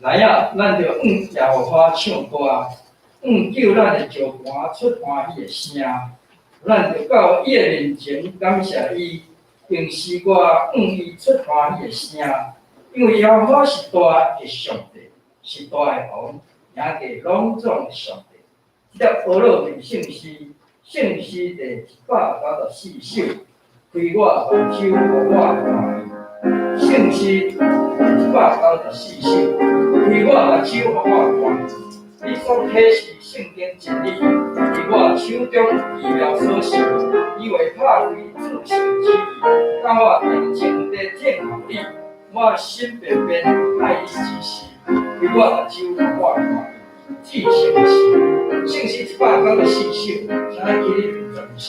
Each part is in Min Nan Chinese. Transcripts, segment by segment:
來啊，咱著向耶和華唱歌，向救咱的石磐出歡喜的聲。咱著到伊的面前感謝伊，用詩歌向伊出歡喜的聲。因為耶和華是大的上帝，是大的王，贏過攏總的上帝。這粒呵咾念聖詩，聖詩第194首，開我目睭，予我看見。聖詩第194首，開我目睭，予我看見。你所啟示聖經真理，佇我手中奇妙所行，伊話拍開至聖旨意，教我定睛佇聽候你。我心便便愛你之時，開我目睭，予我看見。至聖詩，聖詩194首，請咱起立全首。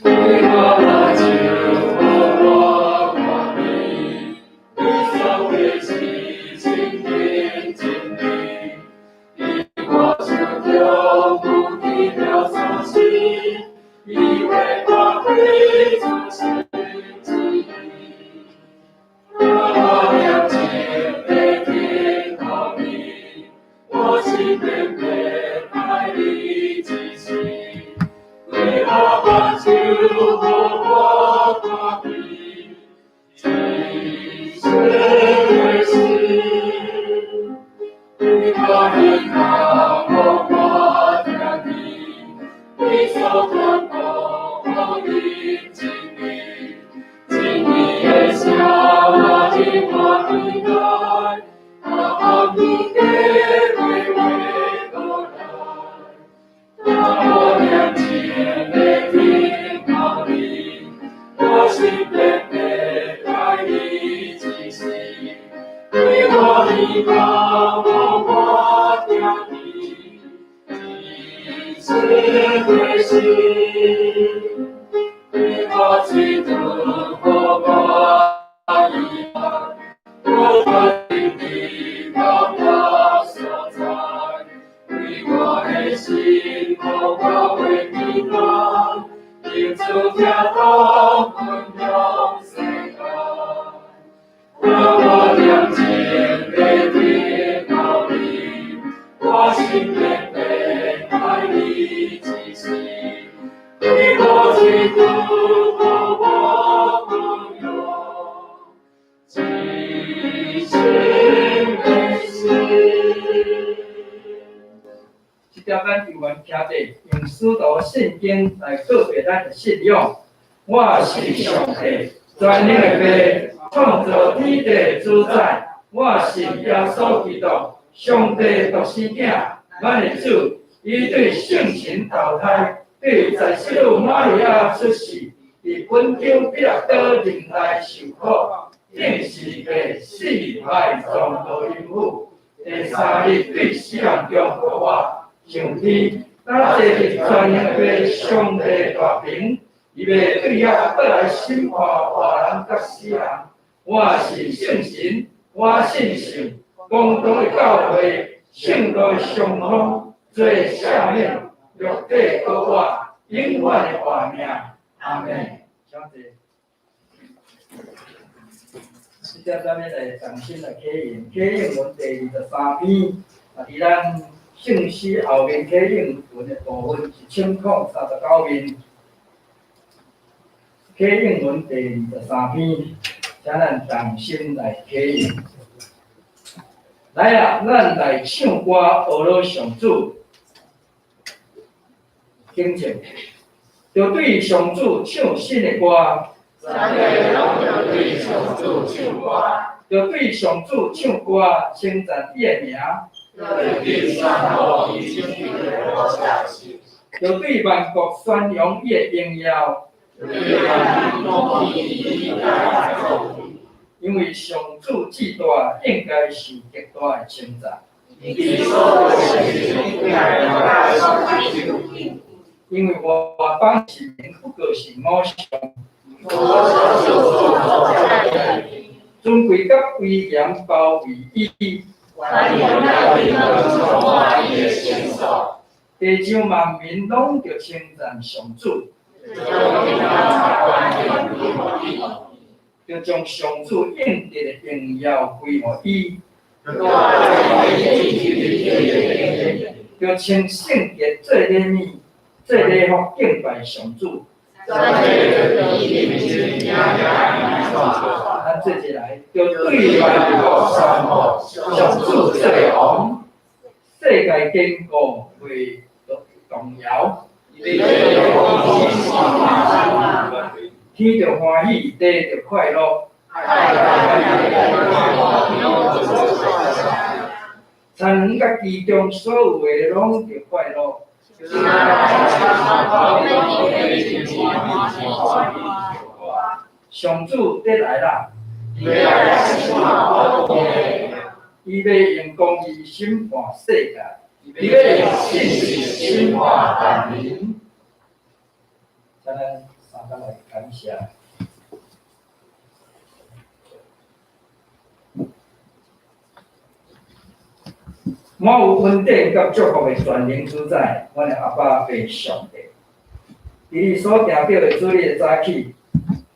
開我目睭，予我看見，你所啟示聖經真理，佇我手中有奇妙所行，伊話拍開至聖旨意，我念情地聽候你，我心便便愛你之時，開我目睭，予我看見，至聖的心，開我耳孔，予我聽見，你所傳播福音真理，真理的聲佇我耳內，黑暗已過，光明到來。當我念情地聽候你，我心便便愛你之時，開我耳孔，予我聽見，至聖的心，開我喙唇，予我言，我心伫高高所在，開我的心，予我話平安，用主聽講分享世界。當我念情地聽候你，我心便便愛你之時，開我喙唇，予我分享至聖的心。這點咱猶原徛佇用使徒信經來告白咱的信仰。我是上帝全能的父，創造天地主宰。我信耶穌基督，上帝獨生囝，咱的主。伊對聖神投胎，對在聖女瑪利亞出世，佇本丟彼拉多忍耐受苦，釘十字架死埋葬落陰府，第三日對死人中復活，上天，咱坐佇全能的上帝大爿，伊欲對遐閣來審判活人佮死人。我是聖神，我信聖公同的教會，聖徒的相通，罪赦免，肉體復活，永遠的活命。阿們。請坐。這點咱欲來重新來啟用，啟應文第23篇，啊，佇咱聖詩後面啟應文的部分是1039面。啟應文第23篇，請咱同心來啟應。來啊，咱來唱歌，呵咾上主。敬請，著對上主唱新的歌。全地攏著對上主唱歌。著對上主唱歌，稱讚伊的名。著對萬國宣揚伊的榮耀。因為上主至大，應該受極大的稱讚。因為外邦神明不過是偶像。尊貴佮威嚴包圍伊。地上萬民攏著稱讚上主。著將上主應得的榮耀歸予伊。著穿聖潔做禮物，做禮服敬拜上主。咱做齊來，著對萬國宣布上主做王，世界堅固袂動搖。天著歡喜，地著快樂。田園佮其中所有的攏著快樂。上主得來啦！伊欲用公義審判世界，伊欲用信實審判萬民。請咱三工來感謝。滿有恩典佮祝福的全能主宰，阮的阿爸父上帝，佇你所定著的主日的早起，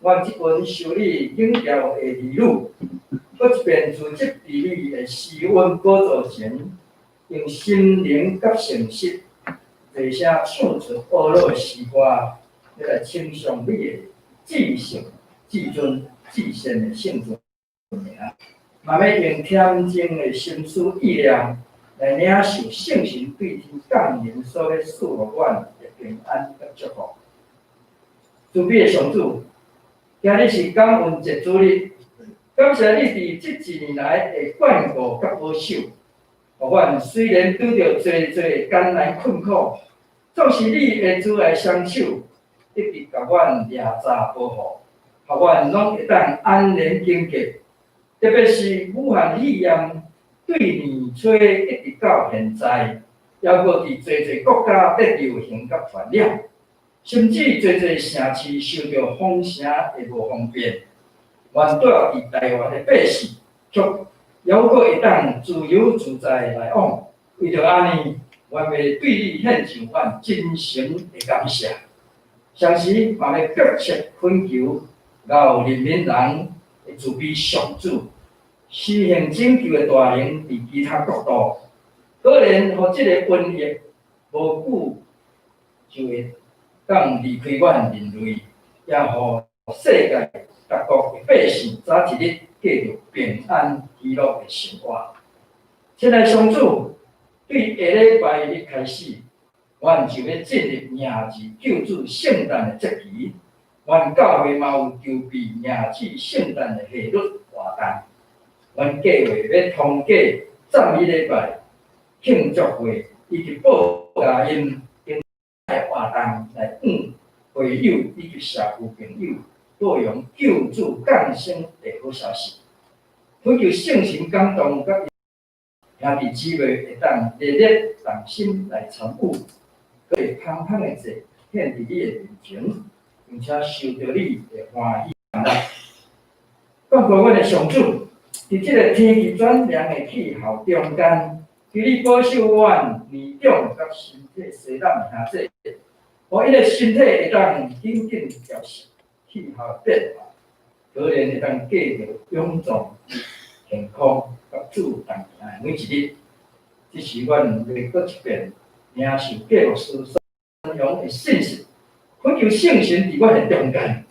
阮這群受你引導的兒女，閣一遍聚集佇你的施恩寶座前，用心靈佮誠實，齊聲唱出呵咾的詩歌，欲來稱頌你的至聖、至尊、至善的聖尊名，嘛欲用恬靜的心思意念，來領受聖神對天降臨所欲賜予阮的平安佮祝福。慈悲的上主，今日是感恩節主日，感謝你佇這一年來的眷顧佮保守，予阮雖然拄著濟濟艱難困苦，總是你的慈愛雙手一直共阮掠紮保護，予阮攏會當安然經過。特別是武漢肺炎對年初一直到現在，猶閣佇濟濟國家佇流行佮傳染，甚至濟濟城市受著封城的無方便。阮住佇台灣的百姓，卻猶閣會當自由自在來往。為著按呢，阮欲對你獻上阮真誠的感謝，同時嘛欲迫切懇求𠢕人民人的慈悲上主，施行拯救的大能佇其他國度，可憐予這个瘟疫無久就會當離開阮人類，也予世界各國的百姓早一日過著平安喜樂的生活。親愛上主，對下禮拜日開始，阮就欲進入迎接救主聖誕的節期。阮教會嘛有籌備迎接聖誕的賀禮活動。阮計劃欲通過讚美禮拜、慶祝會以及報佳音等活動來向會友以及社區朋友報揚救主降生的好消息。懇求聖神感動佮兄弟姊妹會當熱烈同心來參與，閣會芳香的祭獻佇你的面前，並且受著你的歡喜。感謝阮的上主，佇這个天氣轉涼的氣候中間，求你保守阮年長佮身體細膽的兄弟，予𪜶的身體會當緊緊調適氣候的變化，可能會當過著勇壯、健康佮主同行的每一日。這時阮欲閣一遍領受計牧師宣揚的信息，懇求聖神佇阮的中間，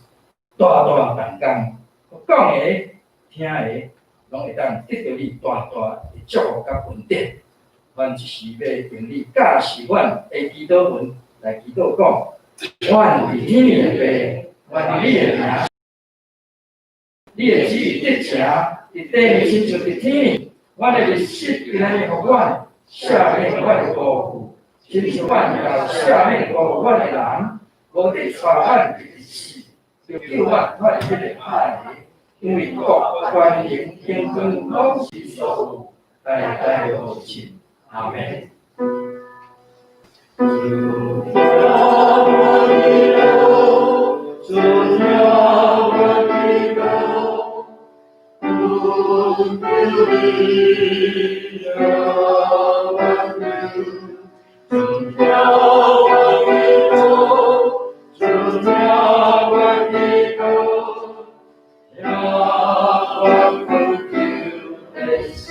大大動工，講的、聽的，攏會當得著你大大的祝福佮恩典。阮這時欲用你教示阮的祈禱文來祈禱講：阮佇天的父，願你的名，你的旨意得成。佇地親像佇天。阮的日食今仔日予阮，赦免阮的辜負，親像阮也赦免辜負阮的人，無得帶阮入試，救阮脫離彼个歹的。因為國、權能、榮光攏是你所有，代代無盡。阿們。主聽我祈禱，主聽我祈禱，懇求你聽我求，主聽我祈禱，主聽我祈禱，聽我懇求的聲。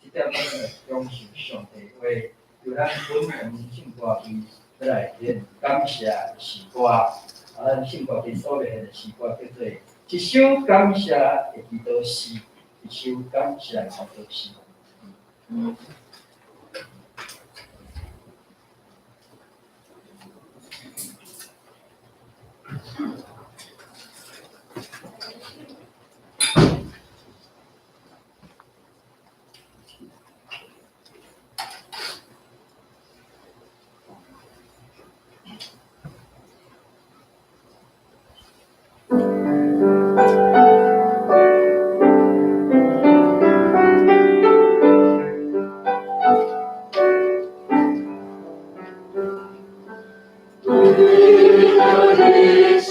這點咱來享受上帝話，由咱本堂聖歌隊欲來獻感謝的詩歌。啊，咱聖歌隊所欲獻的詩歌叫做《一首感謝的祈禱詩》，一首感謝的祈禱詩。為著你是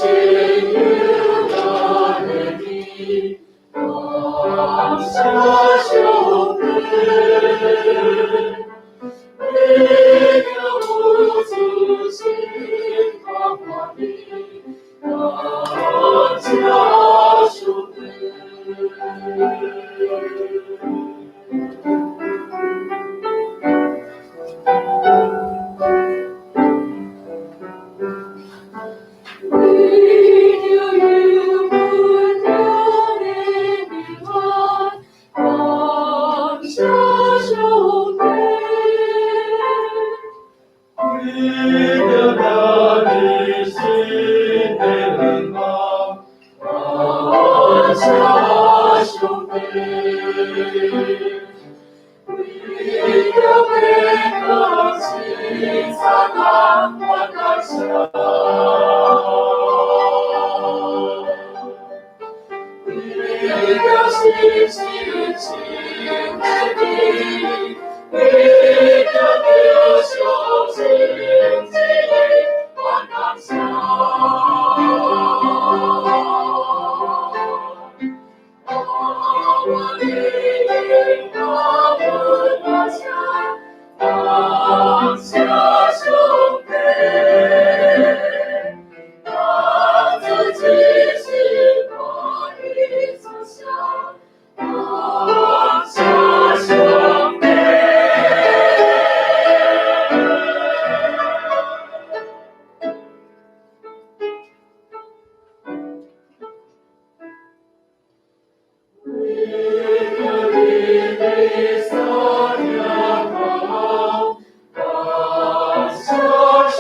猶大的天，感謝上帝。為著有主心較歡喜，感謝上帝。為著有阮的平安，感謝上帝。為著家己新的願望，感謝上帝。為著白光真燦爛，我感謝。為著新心情的甜，為著得上真旨意，我感謝。我的靈，我阮歌唱，感謝上帝。當主只是我的祖先，感謝上帝。為著你的三聽講，感謝上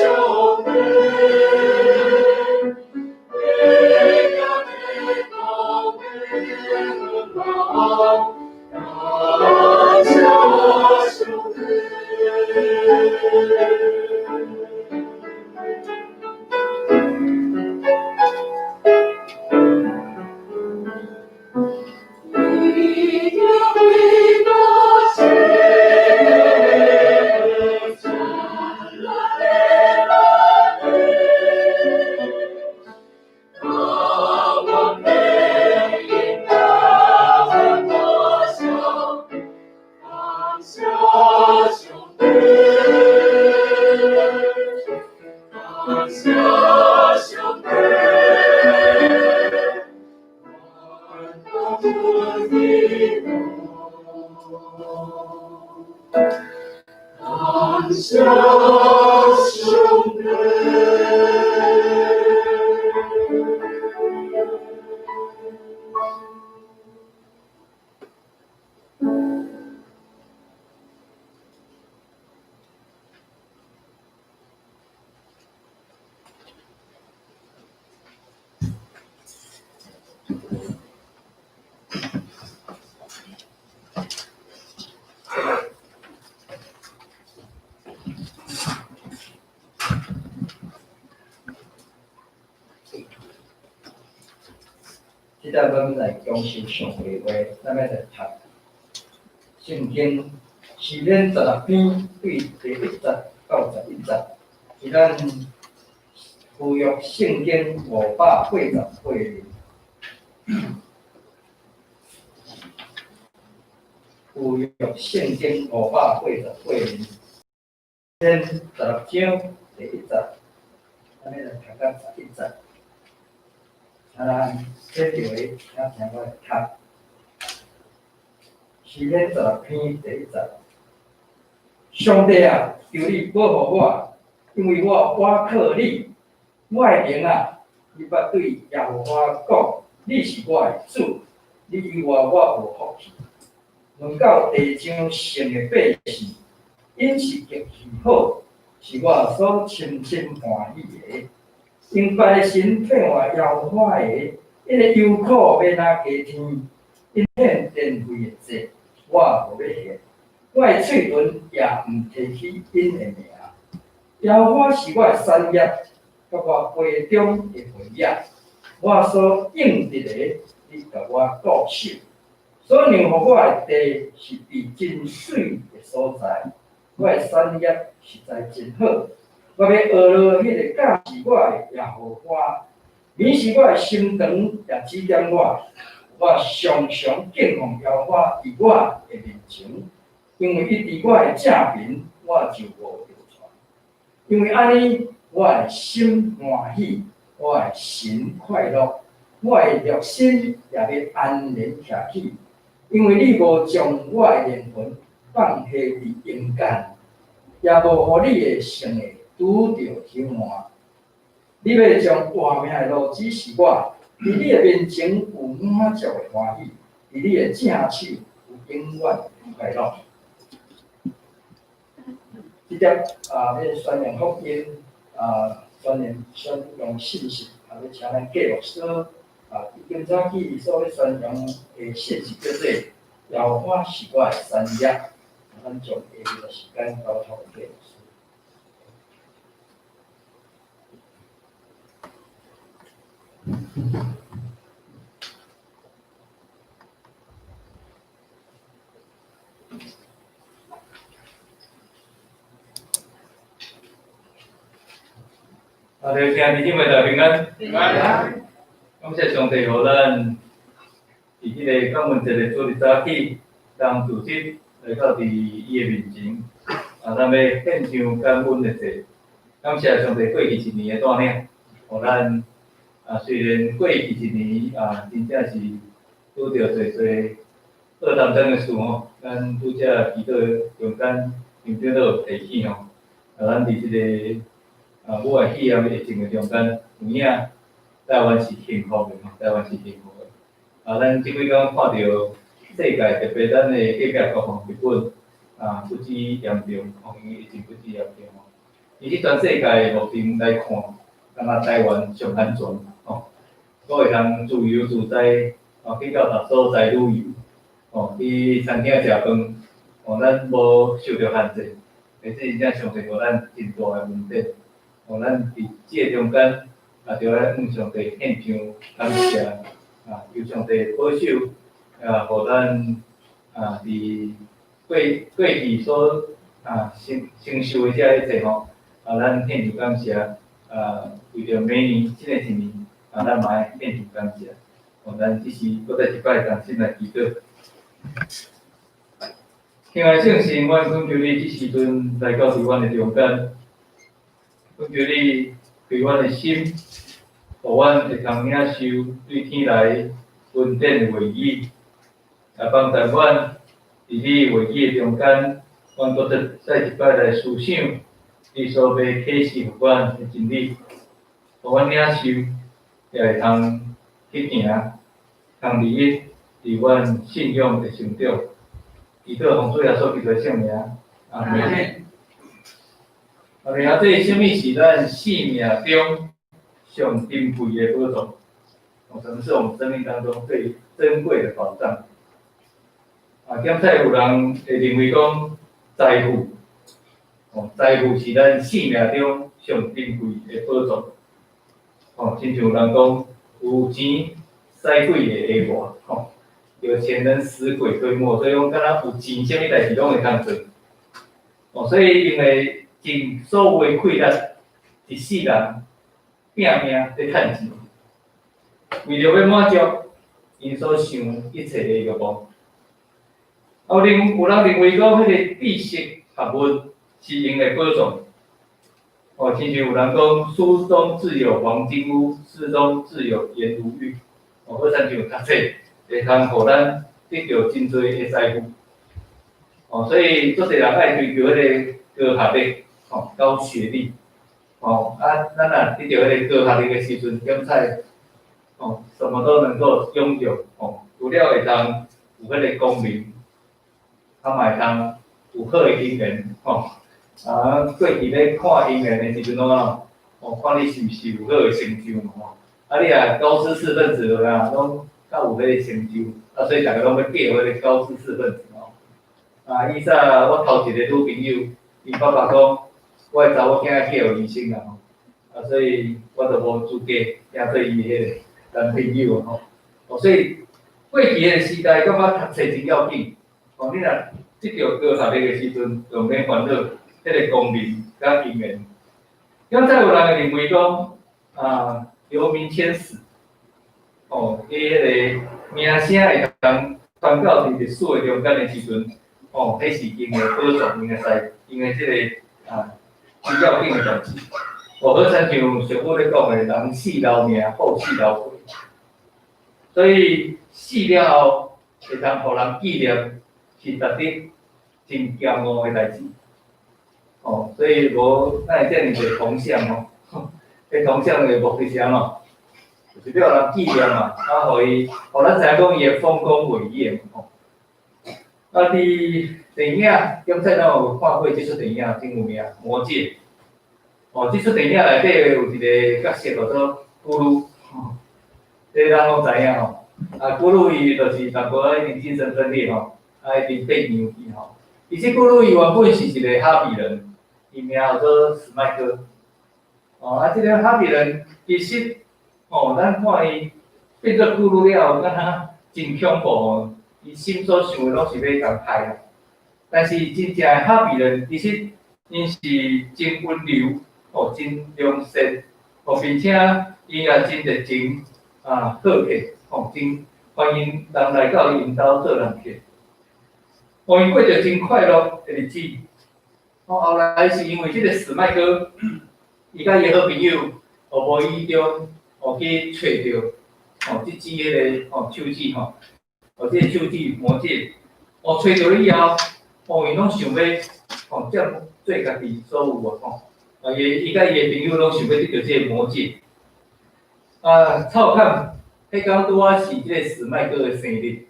帝。為著你講的願望，感謝上帝。為著為我新的燦爛的樂園，當我的靈大歡大笑，感謝上帝。感謝上帝。萬國的感謝上帝。這禮咱來享受上帝話，咱欲來讀聖經詩篇16篇對第一節到11節，是咱舊約聖經588頁。舊約聖經588頁，詩篇16章第一節，咱欲來讀到11節。啊，咱這著的，請聽我來讀。詩篇16篇第一節，上帝啊，求你保護我，因為我倚靠你。我的靈啊，你捌對耶和華講，你是我的主，你以外我無福氣。論到地上聖的百姓，𪜶是極其好，是我所深深歡喜的。𪜶拜神替換耶和華的，𪜶的憂苦欲若加添，𪜶獻奠廢的祭，我無欲獻，我的喙唇也毋提起𪜶的名。耶和華是我的產業，佮我杯中的肥仔，我所應得的，你共我顧守。所讓予我的地是佇真媠的所在，我的產業實在真好。我欲學落彼个教示我的耶和華，伊是我的心腸，也指點我。我常常敬奉耶和華佇我的面前，因為伊佇我的正邊，我就無搖掣。因為按呢，我的心歡喜，我的神快樂，我的肉身也欲安然徛起。因為你無將我的靈魂放下佇陰間，也無予你的聖的拄著朽爛。你欲將活命的路指示我，佇你的面前有滿足的歡喜，佇你的正手有永遠的快樂。這節啊，欲宣揚福音啊，宣揚信息啊，欲請咱郭牧師啊，伊今早起所欲宣揚的信息叫做耶和華是我的產業。咱將下面的時間交託給郭牧師。啊，弟兄姊妹大家平安。平安。感謝上帝，予咱佇這个感恩節的主日早起，當組織來到佇伊的面前，啊，咱欲獻上感恩的祭。感謝上帝過去一年的帶領，予咱啊，雖然過去一年啊，真正是拄著濟濟厄當真的事吼，咱拄才祈禱中間，場長都有提起吼，啊，咱佇這个啊，武漢肺炎疫情的中間，有影台灣是幸福的吼，台灣是幸福的。啊，咱這幾工看著世界，特別咱的隔壁國吼，日本啊，不止嚴重，吼，𪜶疫情不止嚴重吼。其實全世界目前來看，敢若台灣上安全吼，閣會通自由自在，吼，去到別所在旅遊，吼，去餐廳食飯，吼，咱無受著限制，這真正上帝予咱真大的恩典。吼，咱佇這个中間，也著愛向上帝獻上感謝，啊，求上帝保守，啊，予咱啊，佇過去所啊承受的這一切吼，啊，咱獻上感謝，啊，為著明年新的一年，啊，咱嘛愛獻上感謝。吼，咱這時閣再一擺同心來祈禱。親愛聖神，阮懇求你這時陣來到佇阮的中間，懇求你開阮的心，予阮會通領受對天來恩典的話語，來幫助阮佇你話語的中間，阮閣再一擺來思想你所欲啟示予阮的真理，予阮領受，也會通去行，通利益佇阮信仰的成長。祈禱奉主耶穌基督的聖名，阿門。阿門。啊，這啥物是咱生命中上珍貴的寶藏？哦，什麼是我們生命當中最珍貴的寶藏？啊，檢採有人會認為講財富，哦，財富是咱生命中上珍貴的寶藏。哦，親像有人講，有錢使鬼會下活吼，有錢能使鬼推磨，所以講敢若有錢，啥物代誌攏會通做。哦，所以因為盡所有的氣力，一世人拼命咧趁錢，為著欲滿足𪜶所想一切的欲望。啊，有人認為講彼个知識學問是𪜶的寶藏。哦，親像有人講，書中自有黃金屋，詩中自有顏如玉。哦，好親像讀冊會通予咱得著真濟的財富。哦，所以足濟人愛追求彼个高學歷，吼，高學歷。哦，啊，咱若得著彼个高學歷的時陣，檢採，哦，什麼都能夠擁有，哦，除了會通有彼个功名，啊嘛會通有好的姻緣，吼。啊，過去咧看姻緣的時陣攏按怎？哦，看你是毋是有好的成就嘛吼。啊，你若高知識分子有影，攏較有彼个成就，啊，所以逐家攏欲嫁予彼个高知識分子吼。啊，以前我頭一个女朋友，𪜶爸爸講，我的查某囝愛嫁予醫生啦吼。啊，所以我就無資格成做伊的彼个男朋友吼。哦，所以過去的時代，感覺讀冊真要緊。哦，你若得著高學歷的時陣，就毋免煩惱彼个功名佮姻緣。現在有人會認為講，啊，留名青史，哦，伊彼个名聲會通傳到佇歷史的中間的時陣，哦，彼是𪜶的寶藏，𪜶的財，𪜶的這个啊，真要緊的代誌。哦，好親像俗語咧講的，人死留名，虎死留皮。所以死了後會通予人紀念，是值得真驕傲的代誌。哦，所以無咱會遮爾濟銅像吼，彼銅像的目的是按怎？就是欲予人紀念嘛，啊，予伊，予咱知影講伊的豐功偉業吼。啊，佇電影，檢採咱有看過這齣電影真有名，《魔戒》。哦，這齣電影內底有一个角色叫做咕嚕，吼，這咱攏知影吼。啊，咕嚕伊就是淡薄仔已經精神分裂吼，啊，已經變娘去吼。其實咕嚕伊原本是一个哈比人，伊名叫做史麥哥。哦，啊，這个哈比人其實，哦，咱看伊變做咕嚕了後，敢若真恐怖哦。伊心所想的攏是欲共害啦。但是真正的哈比人，其實𪜶是真溫柔，哦，真良善，哦，並且伊也真熱情，啊，好客，哦，真歡迎人來到𪜶兜做人客。哦，𪜶過著真快樂的日子。哦，後來是因為這个史麥哥，伊佮伊的好朋友，哦，無意中，哦，去揣著，哦，這支彼个，哦，手指吼，哦，這个手指魔戒，哦，揣著以後，哦，𪜶攏想欲，哦，佔做家己所有啊，吼，啊，伊佮伊的朋友攏想欲得著這个魔戒。啊，湊巧，彼工拄仔是這个史麥哥的生日，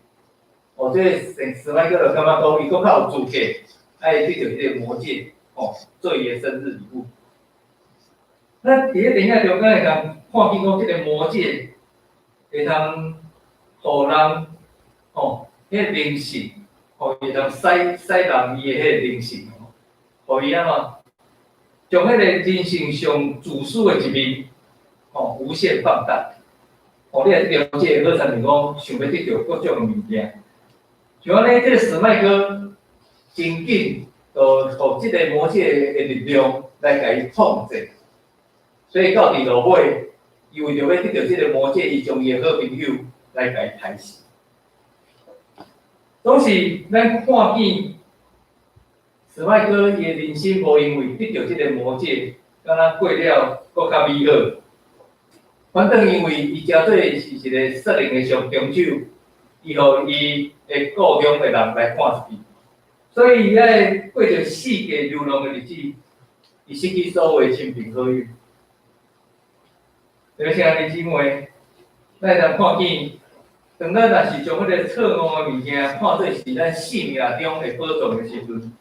哦，這个史麥哥就感覺講，伊閣較有資格，愛得著這個魔戒，哦，做伊的生日禮物。咱佇咧電影中間會通看見講，這个魔戒會通予人，吼，彼个靈性，吼，會通使使人伊的彼个靈性，吼，予伊按怎？將彼個人性上自私的一面，吼，無限放大。哦，你若這個魔戒，好親像講想欲得著各種的物件。像按呢，這个史麥哥真緊就予這个魔戒的力量來共伊控制。所以到佇落尾，伊為著欲得著這个魔戒，伊將伊的好朋友來共伊刣死。總是咱看見史麥哥伊的人生無因為得著這个魔戒，敢若過了閣較美好。反轉因為伊成做是一个殺人的上兇手，伊予伊的故鄉的人來趕出去，所以伊愛過著四界流浪的日子，伊失去所有的親朋好友。特別是兄弟姊妹，咱會當看見，當咱若是將彼个錯誤的物件看做是咱生命中的寶藏的時陣，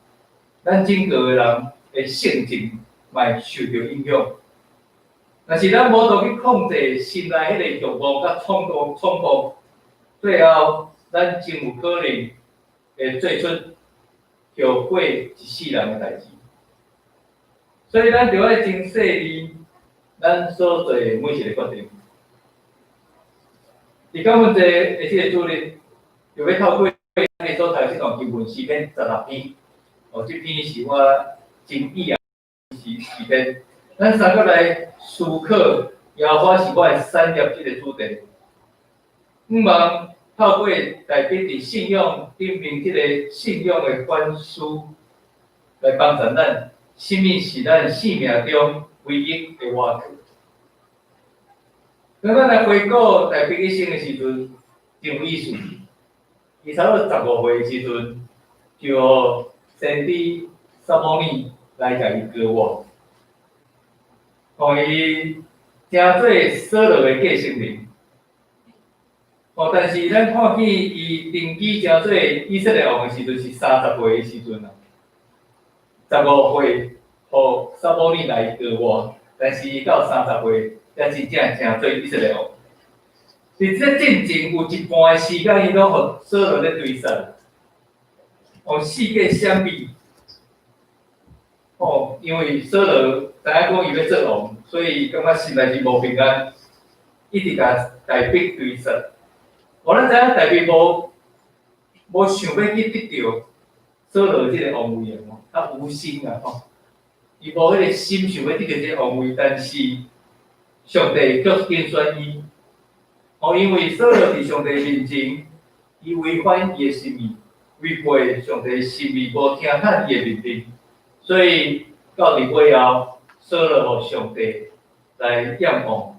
咱整個的人的性情嘛會受著影響。若是咱無法度去控制心內彼个欲望佮衝動，最後咱真有可能會做出後悔一世人的代誌。所以咱著愛真細膩，咱所做的每一个決定。伫感恩節的這個主日，就欲透過咱的所讀這段經文詩篇16篇，哦，這篇是我真喜愛詩篇。咱三個來思考耶和華是我的產業這個主題。向望透過大衛佇信仰頂面這個信仰的反思，來幫助咱，啥物是咱生命中唯一的倚靠。當咱來回顧大衛一生的時陣，真有意思。伊差不多15歲的時陣，就先知撒母耳來共伊膏抹，予伊成做掃羅的繼承人。哦，但是咱看見伊登基成做以色列王的時陣是30歲的時陣啊，十五歲予撒母耳來膏抹，但是伊到三十歲才真正成做以色列王。佇這進前有一半的時間，伊攏予掃羅咧追殺，哦，四界閃避。哦，因為掃羅知影講伊欲做王，所以感覺心內是無平安，一直共大衛追殺。哦，咱知影大衛無想欲去得著掃羅這個王位啊，吼，較無心啊，吼，伊無彼個心想欲得著這個王位，但是上帝卻揀選伊。哦，因為掃羅佇上帝面前，伊違反伊的心意，違背上帝心意，無聽從伊的命令，所以到佇尾後，掃羅予上帝來厭惡，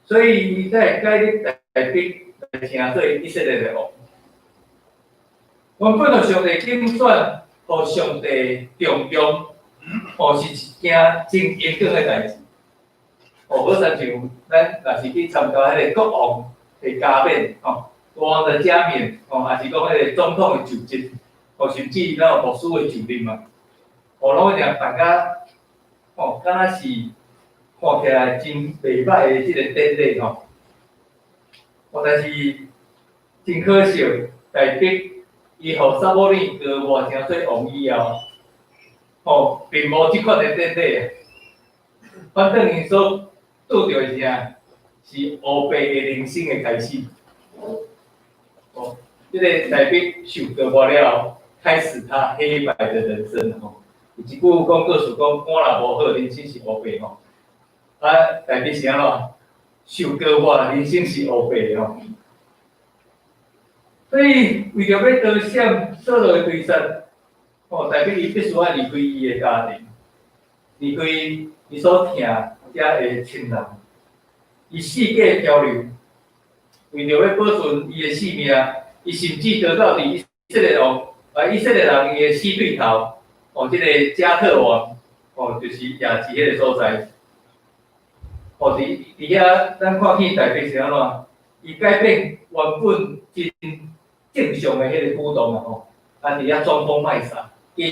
所以伊才會改立大衛來成做以色列的王。原本予上帝揀選，予上帝重用，哦，是一件真勇敢的代誌。哦，好親像咱若是去參加彼個國王的加冕，吼，國王的加冕，吼，抑是講彼個總統的就職，哦，甚至咱有牧師的就任嘛，哦，攏一定辦甲，吼，敢若是看起來真袂䆀的這個典禮，吼。哦，但是真可惜，大衛伊予撒母耳膏抹成做王以後，吼，並無這款的典禮啊。反轉𪜶所拄著的是啥？是烏白的人生的開始。哦，這個大衛受膏抹了後，開始他黑白的人生吼。有一句講故事講，肝若無好，人生是烏白吼。啊，大衛是按怎？受膏抹，人生是烏白的吼。所以為著欲逃閃掃羅的追殺，吼，大衛伊必須愛離開伊的家庭，離開伊所疼遮的親人，伊四界漂流，為著欲保存伊的性命，伊甚至逃到佇以色列王，啊，以色列人伊的死對頭，哦，這個迦特王，哦，就是亞吉彼個所在。哦，佇遐，咱看見大衛是按怎？伊改變原本真正常的彼個舉動啊吼，啊，佇遐裝瘋賣傻，假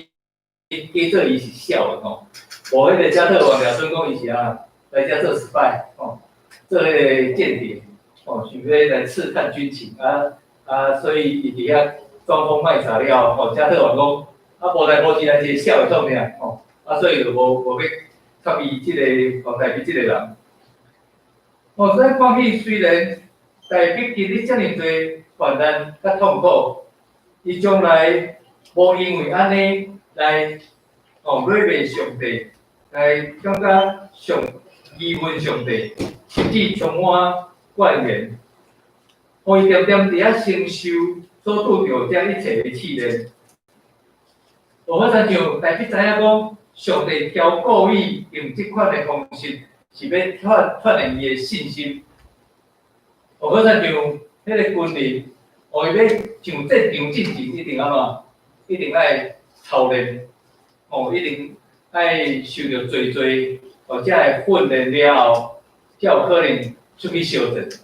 假做伊是痟的吼。無彼個迦特王掠準講伊是按怎來遮做 spy 吼，做彼個間諜，吼，想欲來刺探軍情啊啊，所以伊佇遐裝瘋賣傻了後，吼，迦特王講啊，無代無誌來一個痟的創啥吼，啊，所以就無欲插伊這個哦，大衛這個人。哦，所以看見雖然大衛經歷遮爾濟患難佮痛苦，伊從來無因為按呢來哦毀滅上帝，來感覺上疑問上帝，甚至充滿怨言。哦，伊恬恬佇遐承受所拄著這一切的試煉。哦，好親像大衛知影講，上帝挑故意用這款的方式，是欲鍛鍊伊的信心。哦，好親像彼個軍人，哦，伊欲上戰場進前，一定按怎？一定愛操練，哦，一定愛受著濟濟，哦，才會訓練了後，才有可能出去相戰。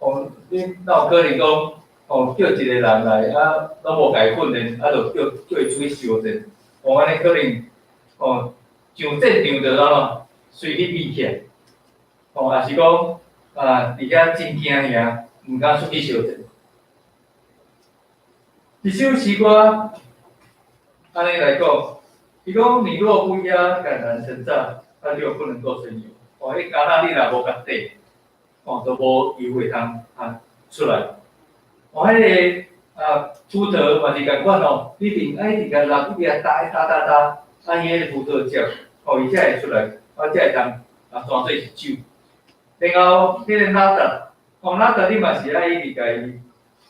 哦，你哪有可能講，哦，叫一個人來，啊，攏無共伊訓練，啊，就叫伊出去相戰？哦，按呢可能，哦，上戰場就按怎？隨去避起來，哦，抑是講，啊，佇遐真驚嚇，毋敢出去相戰。一首詩歌，按呢來講，伊講你若不壓橄欖成渣，它就不能夠盛油。哦，彼橄欖你若無共塊，哦，都無油會通啊出來。哦，彼个啊鋤頭嘛是仝款哦，你一定愛一直共抐，一直共打打打打，啊伊彼個葡萄汁，哦伊才會出來，啊才會通啊轉做是酒。然後彼個哪噠，哦哪噠你嘛是愛一直共伊，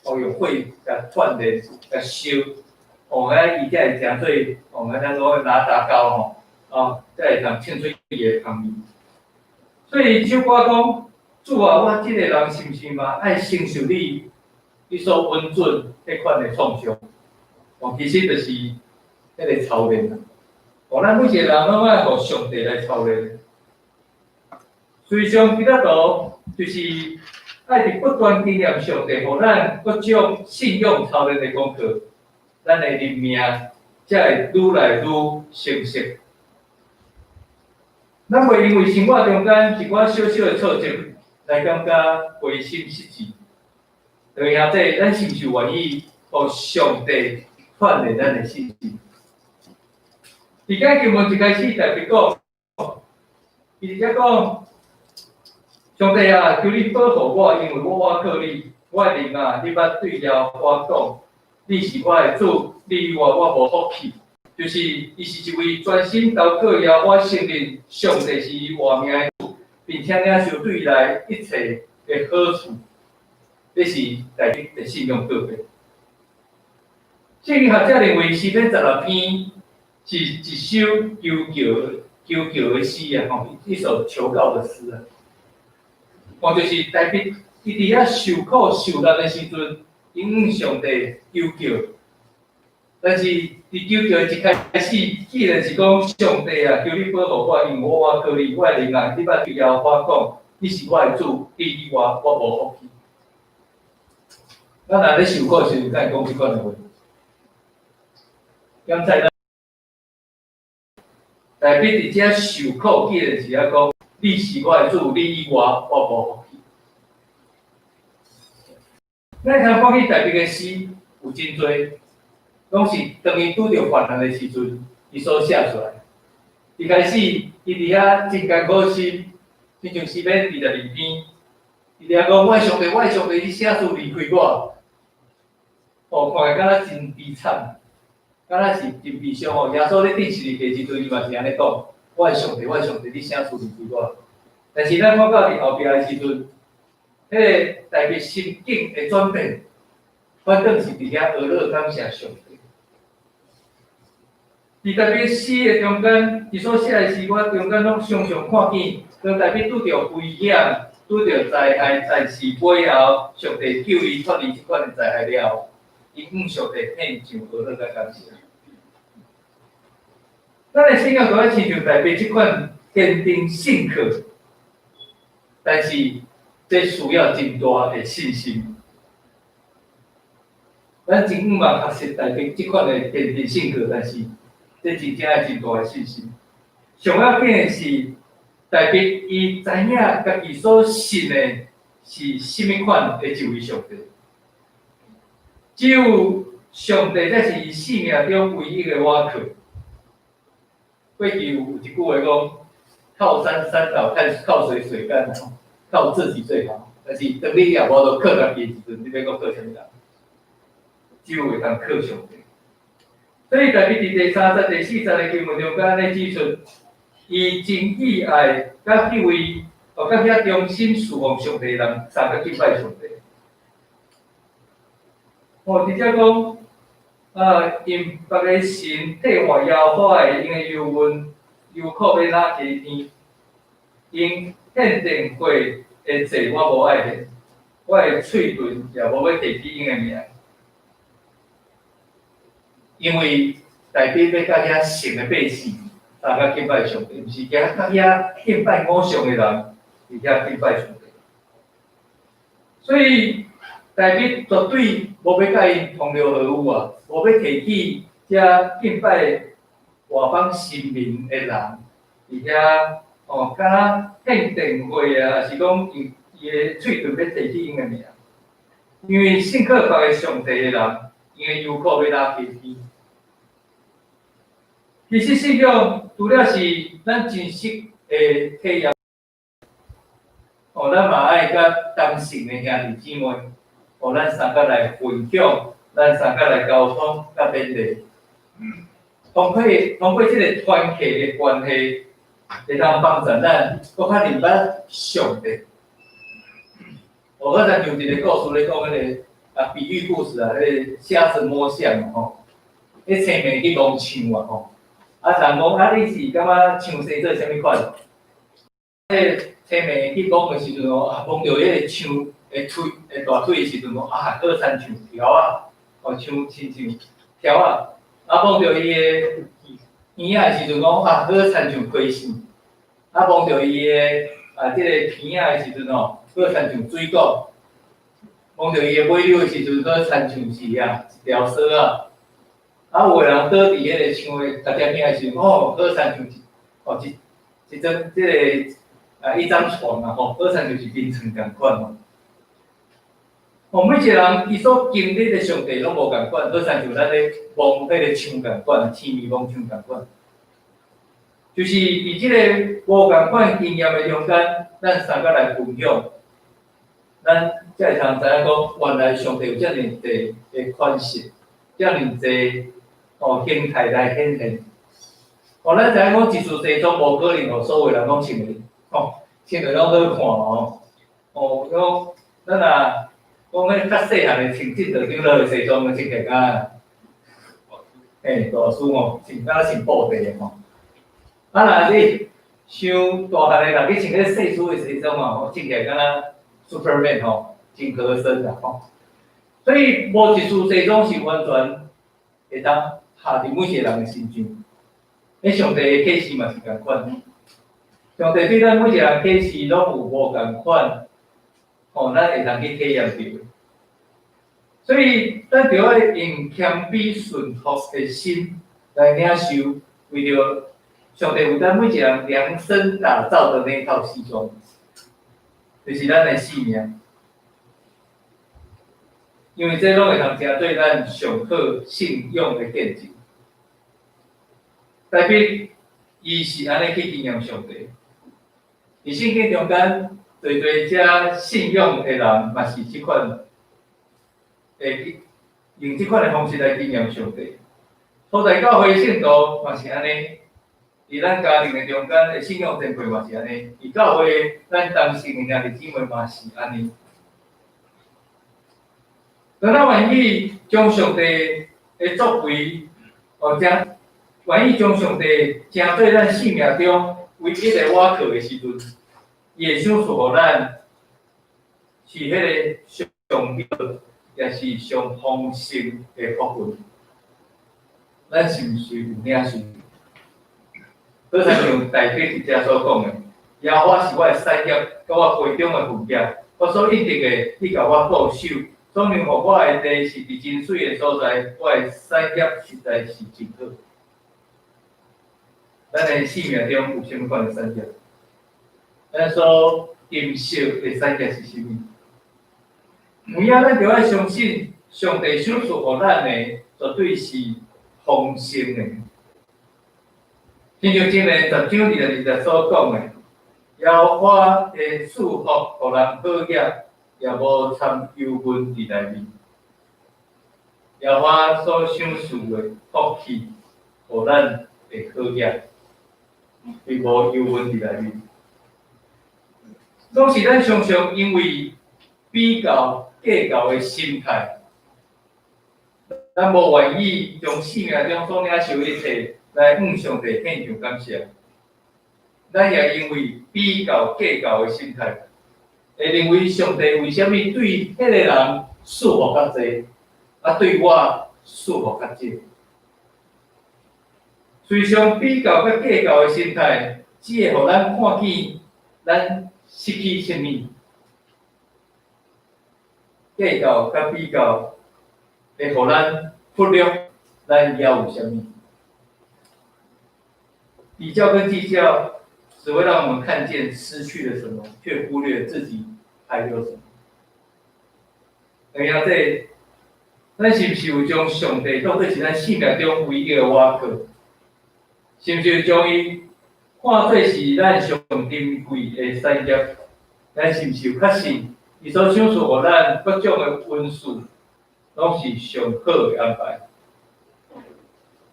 哦用火共鍛煉、共燒，哦啊伊才會成做，哦咱講哪噠膏吼，哦才會通稱出伊的香味。所以這首歌講，主啊，我這個人是毋是嘛愛承受你，你所允准彼款的創傷？哦，其實就是彼个操練啦。哦，咱每一個人攏愛予上帝來操練。事實上，基督徒就是愛佇不斷經驗上帝，予咱各種信仰操練的功課，咱的靈命才會愈來愈成熟。咱袂因為生活中間一寡小小的挫折來感覺灰心失志。各位兄弟，咱是毋是願意予上帝鍛煉咱的信心？佇這經文一開始大衛講，伊直接講：上帝啊，求你保護我，因為我倚靠你。我的靈啊，你捌對耶和華講，你是我的主，你以外我無福氣。就是伊是一位專心投靠耶和華，承認上帝是伊活命的主，並且領受對伊來一切的好處。這是大衛的信仰告白。聖經學者認為詩篇16篇是一首求救、求救的詩啊，吼，一首求告的詩啊。哦，就是大衛伊佇遐受苦受難的時陣，伊向上帝求救。但是佇求救一開始，既然是講上帝啊，求你保護我，因為我倚靠你，我的靈啊，你捌對耶和華講，你是我的主，你以外我無福氣。咱若咧受苦時陣，敢會講這款的話？剛才咱大衛佇遮受苦，既然是遐講，你是我的主，你以外我無福氣。咱通講起大衛的詩有真濟，攏是當伊拄著患難的時陣，伊所寫出來。一開始，伊佇遐真艱苦心，親像詩篇22篇，伊佇遐講：我的上帝，我的上帝，你啥事離開我？哦，看起來敢若真悲慘，敢若是真悲傷哦。耶穌咧釘十字架時陣，伊嘛是按呢講：我的上帝，我的上帝，你啥事離開我？但是咱看到佇後壁的時陣，彼個大衛心境的轉變，反轉是佇遐呵咾感謝上帝。佇大衛詩的中間，伊所寫的詩，我中間攏常常看見，當大衛拄著危險、拄著災害，但是尾後上帝救伊脫離這款的災害了後，伊向上帝獻上呵咾佮感謝。咱的信仰就愛親像大衛這款堅定信靠，但是這需要真大的信心。咱真向望學習大衛這款的堅定信靠，但是這真正愛真大的信心。上要緊的是，大衛伊知影家己所信的是啥物款的一位上帝。只有上帝才是伊生命中唯一的倚靠。過去有一句話講：靠山山倒，靠水水乾，靠自己最好。但是當你也無法度靠家己的時陣，你欲閣靠啥物人？只有會當靠上帝。所以大衛佇第三節、第四節的經文中間按呢指出，伊真喜愛佮彼位哦，佮遐忠心侍奉上帝的人，相佮敬拜上帝。哦，佇遮講，啊，用別个神替換耶和華的𪜶的油溫，油庫欲哪加添？𪜶獻奠火的祭我無愛獻，我的喙唇也無欲提起𪜶的名。因為大衛欲佮遐聖的百姓，相佮敬拜上帝，毋是佮遐敬拜偶像的人，佇遐敬拜上帝。所以大衛絕對無欲佮𪜶同流合污啊，無欲提起遮敬拜外邦神明的人，佇遐哦，敢若獻奠火啊，抑是講伊伊的喙唇欲提起𪜶的名，因為信靠別个上帝的人，𪜶的憂苦欲哪加添？其實信仰除了是咱真實的體驗，哦，咱嘛愛佮同性的兄弟姊妹，哦，咱相佮來分享，咱相佮來溝通佮勉勵。通過這个團契的關係，會當幫助咱閣較認捌上帝。我剛才像一个故事咧講彼个啊比喻故事啊，彼个瞎子摸象吼，彼青盲去摸象啊吼，啊人講啊你是感覺象生做啥物款？彼个青盲去摸的時陣吼，啊摸著彼个象的腿的大腿的時陣，講啊好親像條仔，哦像親像條仔，啊摸著伊的耳仔的時陣講啊好親像溪線，啊摸著伊的啊這个鼻仔的時陣吼，好親像水果，摸著伊的尾溜的時陣，好親像是啊一條索仔。啊有的人倒佇彼个象的腳踮遐的時陣，哦好親像一哦一一張這个啊一張床啊吼，好親像是眠床仝款吼。哦，每一个人伊所經歷的上帝攏無仝款，好親像咱咧摸彼个象仝款，青盲摸象仝款。就是佇這个無仝款經驗的中間，咱相佮來分享，咱才會通知影講，原來上帝有遮爾濟的款式，遮爾濟哦形態來顯現。哦，咱知影講一束西裝無可能予所有人攏穿的，吼，穿著攏好看吼。哦，講咱若講彼較細漢的穿進道長老的西裝，穿起來敢，嘿，大師吼，穿敢若穿布袋的吼。啊，若你傷大漢的人去穿彼細師的西裝哦，穿起來敢若 Superman 吼，真合身啦吼。所以無一束西裝是完全會當合佇每一個人的身上。彼上帝的啟示嘛是仝款，上帝對咱每一個人啟示攏有無仝款，吼，咱會通去體驗著。所以，咱著愛用謙卑順服的心來領受，為著上帝為咱每一個人量身打造的那套西裝，就是咱的性命。因為這攏會通成做咱上好信仰的見證。大衛伊是按呢去經驗上帝，佇聖經中間，濟濟遮信仰的人嘛是這款，會去用這款的方式來經驗上帝。初代教會聖徒嘛是按呢，佇咱家庭的中間的信仰前輩嘛是按呢，佇教會咱同性的兄弟姊妹嘛是按呢。當咱願意將上帝的作為，或者願意將上帝成做咱生命中唯一的倚靠的時陣，伊會賞賜予咱是彼个上好，也是上豐盛的福分。咱是毋是有領受？好親像大衛佇遮所講的，耶和華是我的產業，佮我杯中的分別，我所應得的，你共我顧守，所讓予我的地是佇真水的所在，我的產業實在是真好。咱的生命中有啥物款的產業？咱所珍惜的產業是啥物？有影咱著愛相信，上帝賞賜予咱的，絕對是豐盛的。親像箴言10章22節所講的，耶和華的賜福予人好額，也無摻憂悶佇內面。耶和華所賞賜的福氣，予咱會好額，並無憂悶佇內面。總是咱常常因為比較計較的心態，咱無願意將生命中所領受的一切來向上帝獻上感謝。咱也因為比較計較的心態，會認為上帝為啥物對彼个人賜福較濟，啊對我賜福較少？隨常比較佮計較的心態，只會予咱看見咱失去啥物。計較佮比較，會予咱忽略咱猶有啥物。比較跟計較，只會讓我們看見失去了什麼，卻忽略自己還有什麼。等下這，咱是毋是有將上帝當作是咱生命中唯一的倚靠？是毋是將伊看做是咱上珍貴的產業？咱是毋是有確信，伊所賞賜予咱各種的恩賜，攏是上好的安排？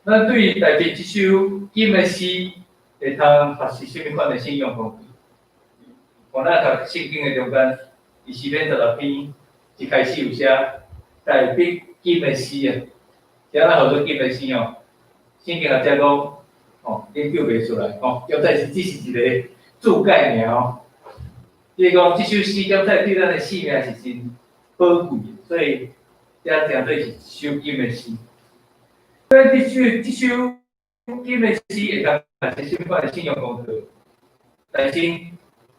咱對大衛這首金的詩，會通學習啥物款的信仰功課？哦，咱讀聖經的中間，佇詩篇16篇一開始有寫大衛金的詩啊，啥人號做金的詩哦？聖經學者講，哦，研究袂出來，哦，現在是只是一個注解爾哦。伊講這首詩敢在對咱的生命是真寶貴的，所以才稱做是一首金的詩。咱這首金的詩會通學習啥物款的信仰功課？但是，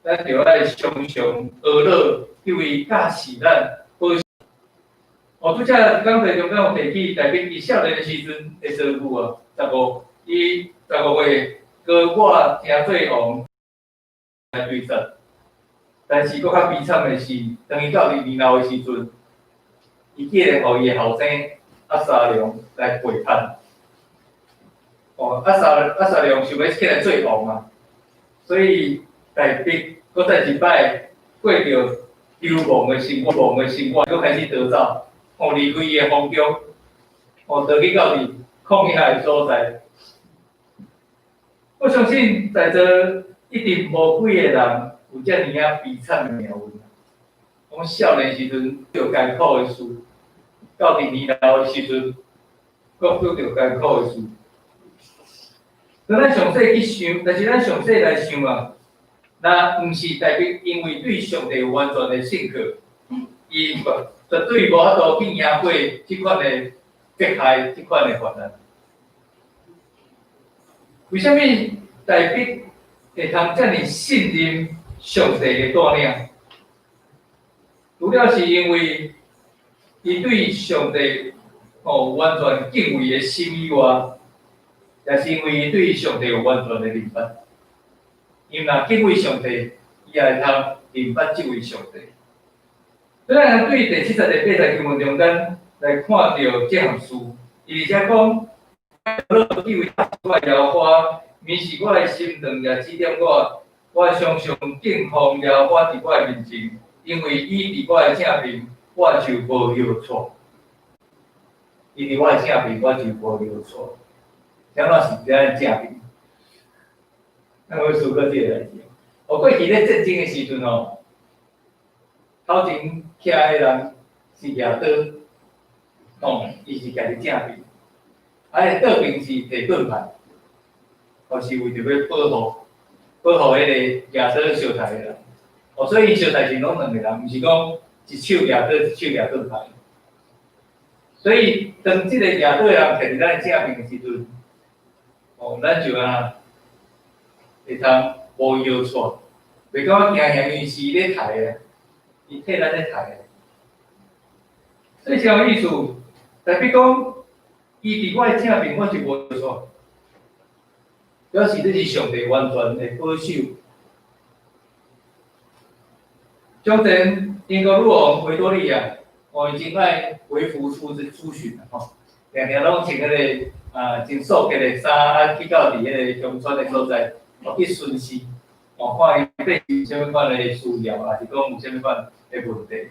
咱著愛常常學樂這位教示咱保守。哦，拄才講題中間有提起，大衛佇少年的時陣的遭遇啊，伊15歲，膏我成做王來追殺。但是，閣較悲慘的是，當伊到年老的時陣，伊竟然予伊的後生押沙龍來背叛。哦，押沙龍想欲起來做王啊，所以大衛閣再一擺過著流亡的生活，亡的生活，閣開始逃走，哦，離開伊的皇宮，哦，逃去到佇曠野的所在。我相信在座一定無幾个人有遮爾仔悲慘的命運。講少年時陣著艱苦的事，到佇年老的時陣，閣拄著艱苦的事。當咱詳細去想，但是咱詳細來想啊，若毋是大衛因為對上帝有完全的信靠，伊絕對無法度去贏過這款的迫害，這款的患難。為啥物大衛會通遮爾信任上帝的帶領？除了是因為伊對上帝哦完全敬畏的心以外，也是因為伊對上帝有完全的認捌。伊若敬畏上帝，伊也會通認捌這位上帝。所以，咱對第七十第八節經文中間來看著這項事，伊而且講：樂以為我的耶和華，免是我的心腸也指點我，我常常敬奉耶和華佇我的面前，因為伊佇我的正邊，我就無搖掣。伊佇我的正邊，我就無搖掣。啥物是咱的正邊？咱會思考這個代誌。哦，過去咧戰爭的時陣哦，頭前徛的人是舉刀，哦，伊是徛佇正邊。啊，倒邊是提盾牌，哦，是為著欲保護彼個舉刀相刣的人。哦，所以相刣時攏兩個人，毋是講一手舉刀，一手舉盾牌。所以當這個舉刀的人徛佇咱正邊的時陣，哦，咱就按會通無搖掣，袂感覺驚嚇，因為是伊咧刣的，伊替咱咧刣的。所以啥有意思？代表講，伊佇我的正邊，我就無搖掣，表示這是上帝完全的保守。從前英國女王維多利亞，哦，伊真愛微服出巡吼，定定攏穿彼個啊真素潔的衫，啊去到佇彼個鄉村的所在，哦去巡視，哦看伊百姓有啥物款的需要，抑是講有啥物款的問題。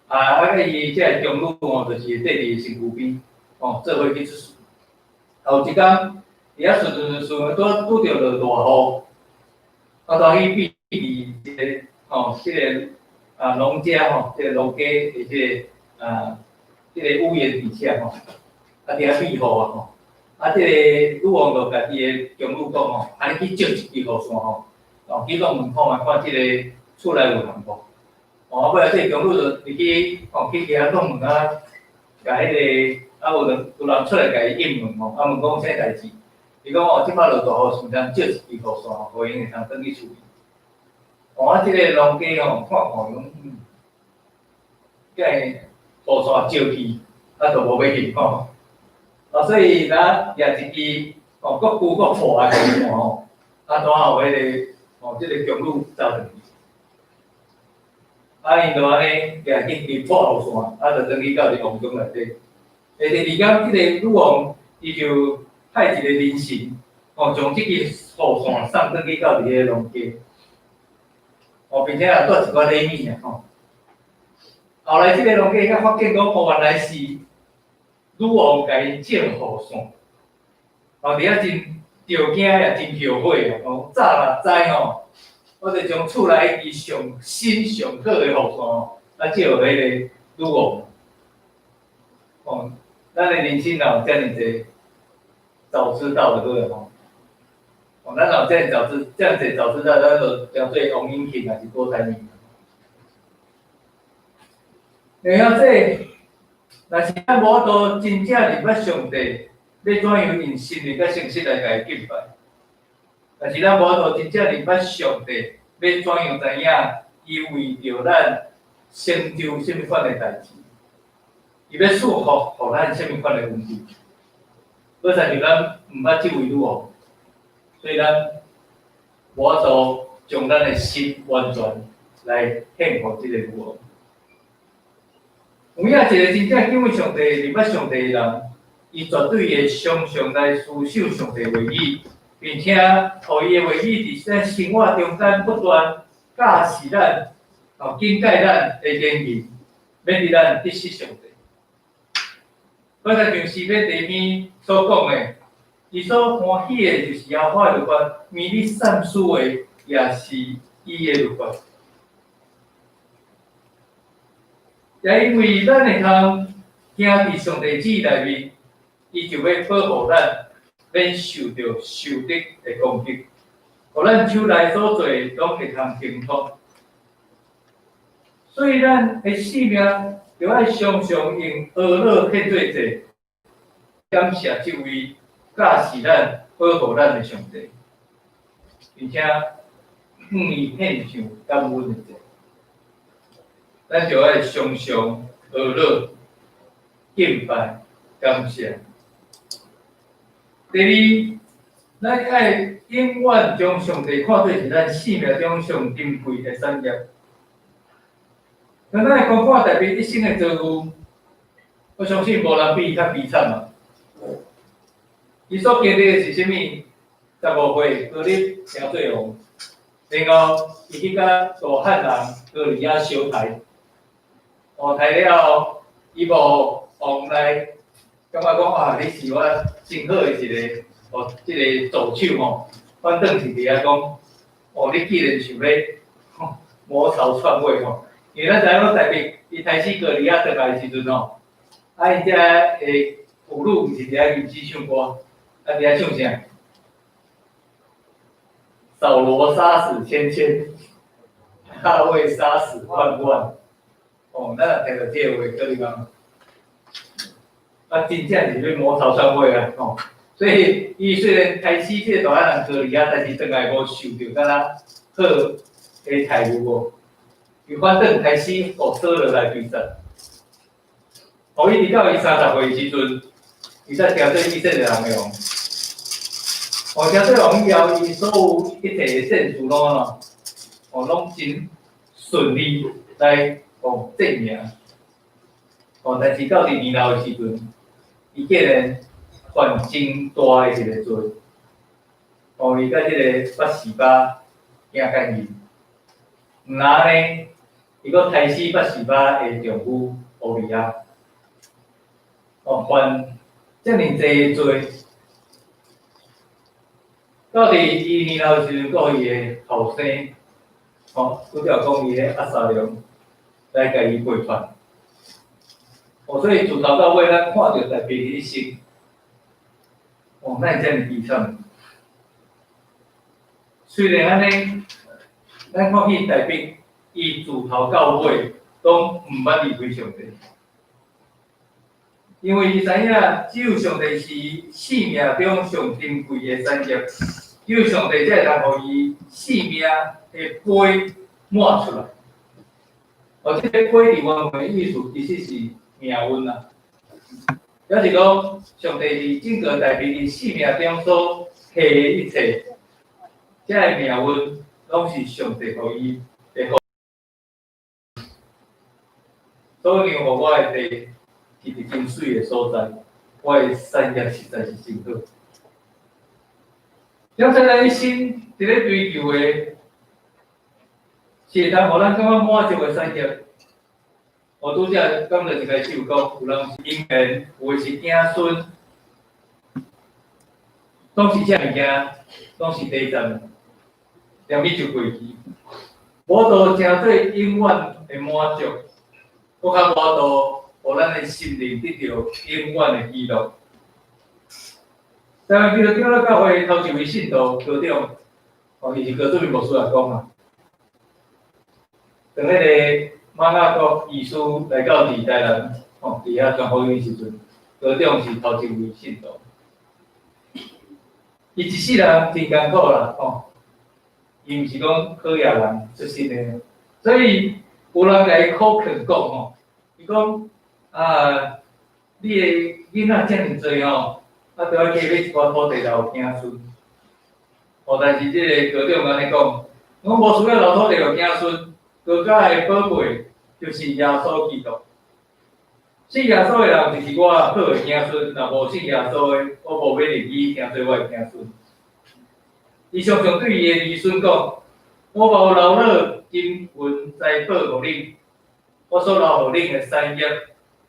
啊，伊這个宮女吼，就是綴佇身軀邊，哦，做伙去出巡。有一工，佇遐巡巡巡，拄著落大雨，啊，就去避佇一個吼，這個啊農家吼，這個農家的這個屋檐底下吼，啊佇遐避雨啊吼。啊，這個女王就共伊的宮女講吼，啊，你去借一支雨傘吼，哦，去弄門看覓看這個厝內有人無？哦，啊，尾仔這個宮女就入去，哦，去遐弄門啊，共彼個啊有人出來共伊應門吼，啊問講啥代誌？伊講哦，這擺落大雨，想通借一支雨傘吼，予𪜶會通轉去厝裡。哦，啊，這個農家吼，看看講，這個雨傘借去，啊，就無欲去吼。啊，所以若舉一支哦，閣舊閣破的雨傘吼，啊，拄好予彼個哦，這個宮女走轉去。啊，𪜶就按呢舉一支破雨傘，啊，就轉去到佇王宮內底。第二工，這個女王伊就派一個人臣，哦，將這支雨傘送轉去到佇彼個農家。哦，並且也帶一寡禮物啊，吼。後來這個農家才發現講，哦，原來是女王共𪜶借雨傘，哦，佇遐真著驚也真後悔啊！講早若知吼，我就將厝內伊上新上好的雨傘啊借予彼个女王。哦，咱的人生若有遮爾濟早知道就好了吼。哦，咱若有遮爾早知，遮爾濟早知道，咱就當做王永慶，抑是郭台銘。然後這，若是咱無法度真正認捌上帝，欲怎樣用心靈佮誠實來共伊敬拜？若是咱無法度真正認捌上帝，欲怎樣知影伊為著咱成就啥物款的代誌？伊欲賜福予咱啥物款的恩惠？好親像咱毋捌這位女王，所以咱無法度將咱的心完全來獻予這个女王。有影一个真正敬畏上帝、認捌上帝的人，伊絕對會常常來思想上帝話語，並且予伊的話語佇咱生活中間不斷教示咱、哦警戒咱的言語，免得咱得失上帝。好親像詩篇第一篇所講的，伊所歡喜的就是耶和華的律法，每日散思的也是伊的律法。也因為咱會通行佇上帝旨意內面，伊就欲保護咱，免受著仇敵的攻擊，予咱手內所做的攏會通亨通。所以咱的性命著愛常常用哀樂獻做祭，感謝這位教示咱、保護咱的上帝，並且向伊獻上感恩的祭。咱就愛常常哀樂、敬拜、感謝。第二，咱愛永遠將上帝看做是咱生命中上珍貴的產業。當咱來觀看大衛一生的遭遇，我相信無人比伊較悲慘啊！伊所經歷的是啥物？15歲膏立成做王，然後伊去佮大漢人歌利亞相刣，哦，刣了後，伊無王來感覺講啊，你是我真好的一個哦，這个助手吼，反轉是佇遐講，哦，你既然想欲謀朝篡位吼，因為咱知影講大衛伊刣死歌利亞轉來的時陣吼，啊，𪜶遮的婦女毋是佇遐吟詩唱歌，啊，佇遐唱啥？掃羅殺死千千，大衛殺死萬萬。哦，咱若聽著這個話，閣你講，啊，真正是欲謀朝篡位啊！吼，所以伊雖然刣死這个大漢人歌利亞，但是轉來無受著敢若好的待遇無。伊反轉開始予掃羅來追殺。哦，一直到伊30歲的時陣，伊才成做以色列人的王。哦，成做王以後，伊所有一切的戰事攏按怎？哦，攏真順利來哦戰贏。哦，但是到佇年老的時陣，伊竟然犯真大的一个罪。哦，伊佮這个拔示巴行姦淫，毋但呢，伊閣刣死拔示巴的丈夫烏利亞。哦，犯遮爾濟的罪，到佇伊年老的時陣，閣予伊的後生，哦，拄才有講伊的押沙龍來共伊背叛。哦，所以自頭到尾，咱看著大衛的一生，哦，哪會遮爾悲慘？雖然按呢，咱看見大衛，伊自頭到尾攏毋捌離開上帝，因為伊知影只有上帝是生命中上珍貴的產業，只有上帝才會通予伊生命的杯滿出來。哦，這個杯佇原文的意思其實是命運啊，抑是講上帝佇整個大衛佇生命中所下的一切，這个命運攏是上帝予伊的福。所讓予我的地是佇真媠的所在，我的產業實在是真好。了在咱一生佇咧追求的，是是會當予咱感覺滿足的產業。我拄才講著一開始有講，有人是姻緣，有的是子孫，總是這物件，攏是短暫，連伊就過去。無度成做永遠的滿足，閣較無度予咱的心靈得著永遠的喜樂。台灣基督長老教會頭一位信徒高長，哦，伊是高祖明牧師來講啊。當彼个瑪雅國醫師來到佇台南，吼，佇遐傳福音時陣，高長是頭一位信徒。伊一世人真艱苦啦，吼，伊毋是講好野人出身的，所以有人共伊苦勸講吼，伊講啊，你的囡仔遮爾濟吼，啊，著愛去買一寡土地留子孫。哦，但是這个高長按呢講，講無需要留土地予子孫，國家的寶貝就是耶穌基督。信耶穌的人就是我好的子孫，若無信耶穌的，我無欲認伊成做我的子孫。伊常常對伊的兒孫講：我無留落金銀財寶予恁，我所留予恁的產業，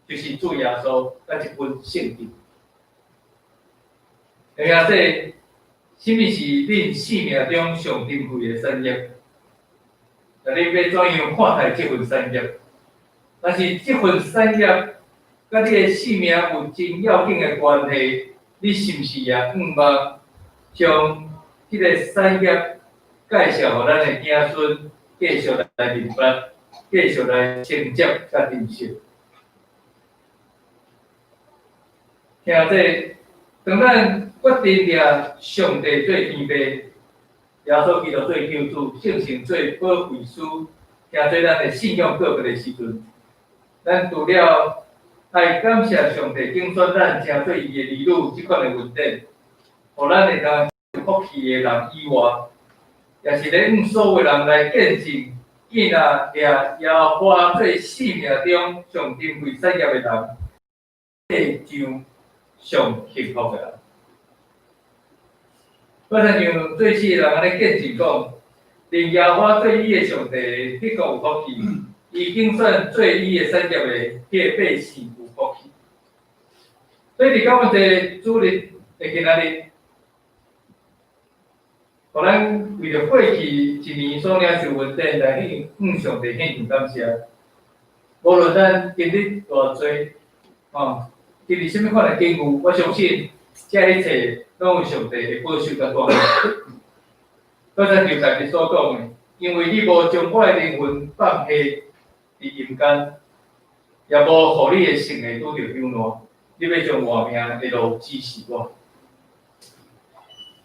就是主耶穌佮這本聖經。兄弟，啥物是恁生命中上珍貴的產業？那恁欲怎樣看待這份產業？但是這份產業佮你的性命有真要緊的關係，你是毋是也向望將這个產業介紹予咱的子孫，繼續來明白，繼續來承接佮珍惜？兄弟，當咱決定掠上帝做天父，耶穌基督做救主，聖神做保惠師，成做咱的信仰告白的時陣，咱除了愛感謝上帝揀選咱成做伊的兒女這款的恩典，予咱會當有福氣的人以外，也是咧向所有人來見證，伊若掠耶和華做生命中上珍貴產業的人，世上上幸福的人。我親像做事的人按呢見證講，認耶和華做伊的上帝，的確有福氣。伊揀選做伊的產業的彼个百姓有福氣。所以佇感恩節主日的今仔日，予咱為著過去一年所領受恩典來向上帝獻上感謝。無論咱經歷偌濟，吼，經歷啥物款的境遇，我相信這一切攏有上帝的保守佮帶領。閣親像大衛所講的，因為你無將我的靈魂放下佇陰間，也無予你的聖的拄著朽爛，你欲將活命的路指示我。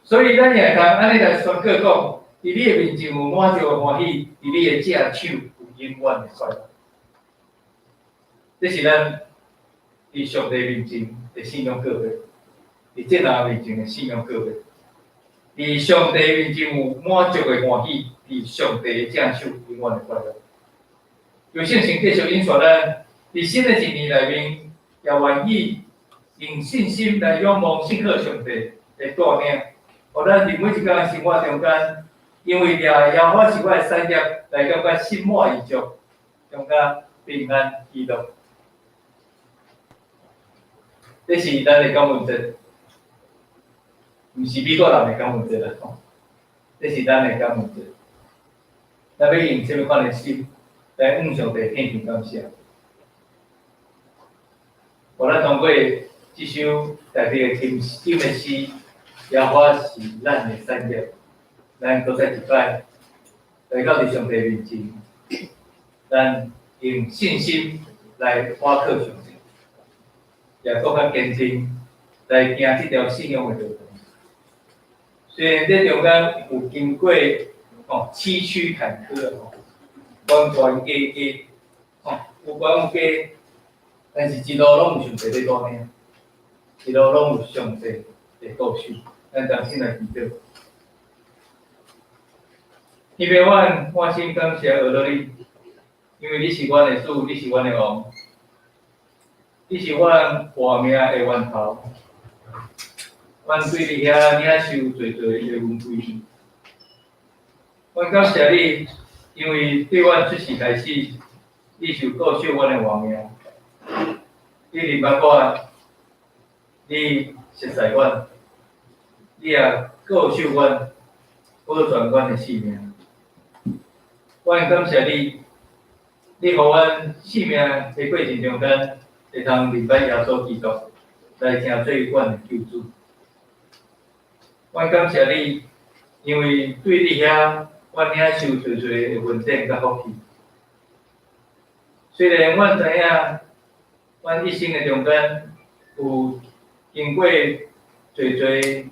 所以咱也會當按呢來宣告講，佇你的面前有滿足的歡喜，佇你的正手有永遠的快樂。這是咱佇上帝面前的信仰告白，佇眾人面前的信仰告白。佇上帝面前有滿足的歡喜，佇上帝的正手永遠的快樂。求聖神繼續引導咱，佇新的一年內面，也願意用信心來仰望信靠上帝的帶領，予咱佇每一工的生活中間，因為掠耶和華是我的產業，來感覺心滿意足，感覺平安喜樂。這是咱的感恩節，毋是美國人的感恩節啦，吼！這是咱的感恩節，咱欲用啥物款的心來向上帝獻上感謝？予咱通過這首大衛的金金的詩，耶和華是咱的產業，咱閣再一擺來到佇上帝面前，咱用信心來倚靠上帝，也閣較堅定來行這條信仰的路途。雖然這中間有經過吼崎嶇坎坷吼，關關過過，吼有關有過，但是一路攏有上帝佇帶領，一路攏有上帝的顧守，咱同心來祈禱。天父，阮滿心感謝阿樂你，因為你是阮的主，你是阮的王，你是阮活命的源頭。阮對你遐領受濟濟的恩惠，阮感謝你，因為對阮出世開始，你就顧守阮的活命，你認捌我，你熟似阮，你也顧守阮，保全阮的性命。阮感謝你，你予阮性命的過程中間，會通認捌耶穌基督，來成做阮的救主。阮感謝你，因為對你遐，阮領受濟濟的恩典佮福氣。雖然阮知影，阮一生的中間有經過濟濟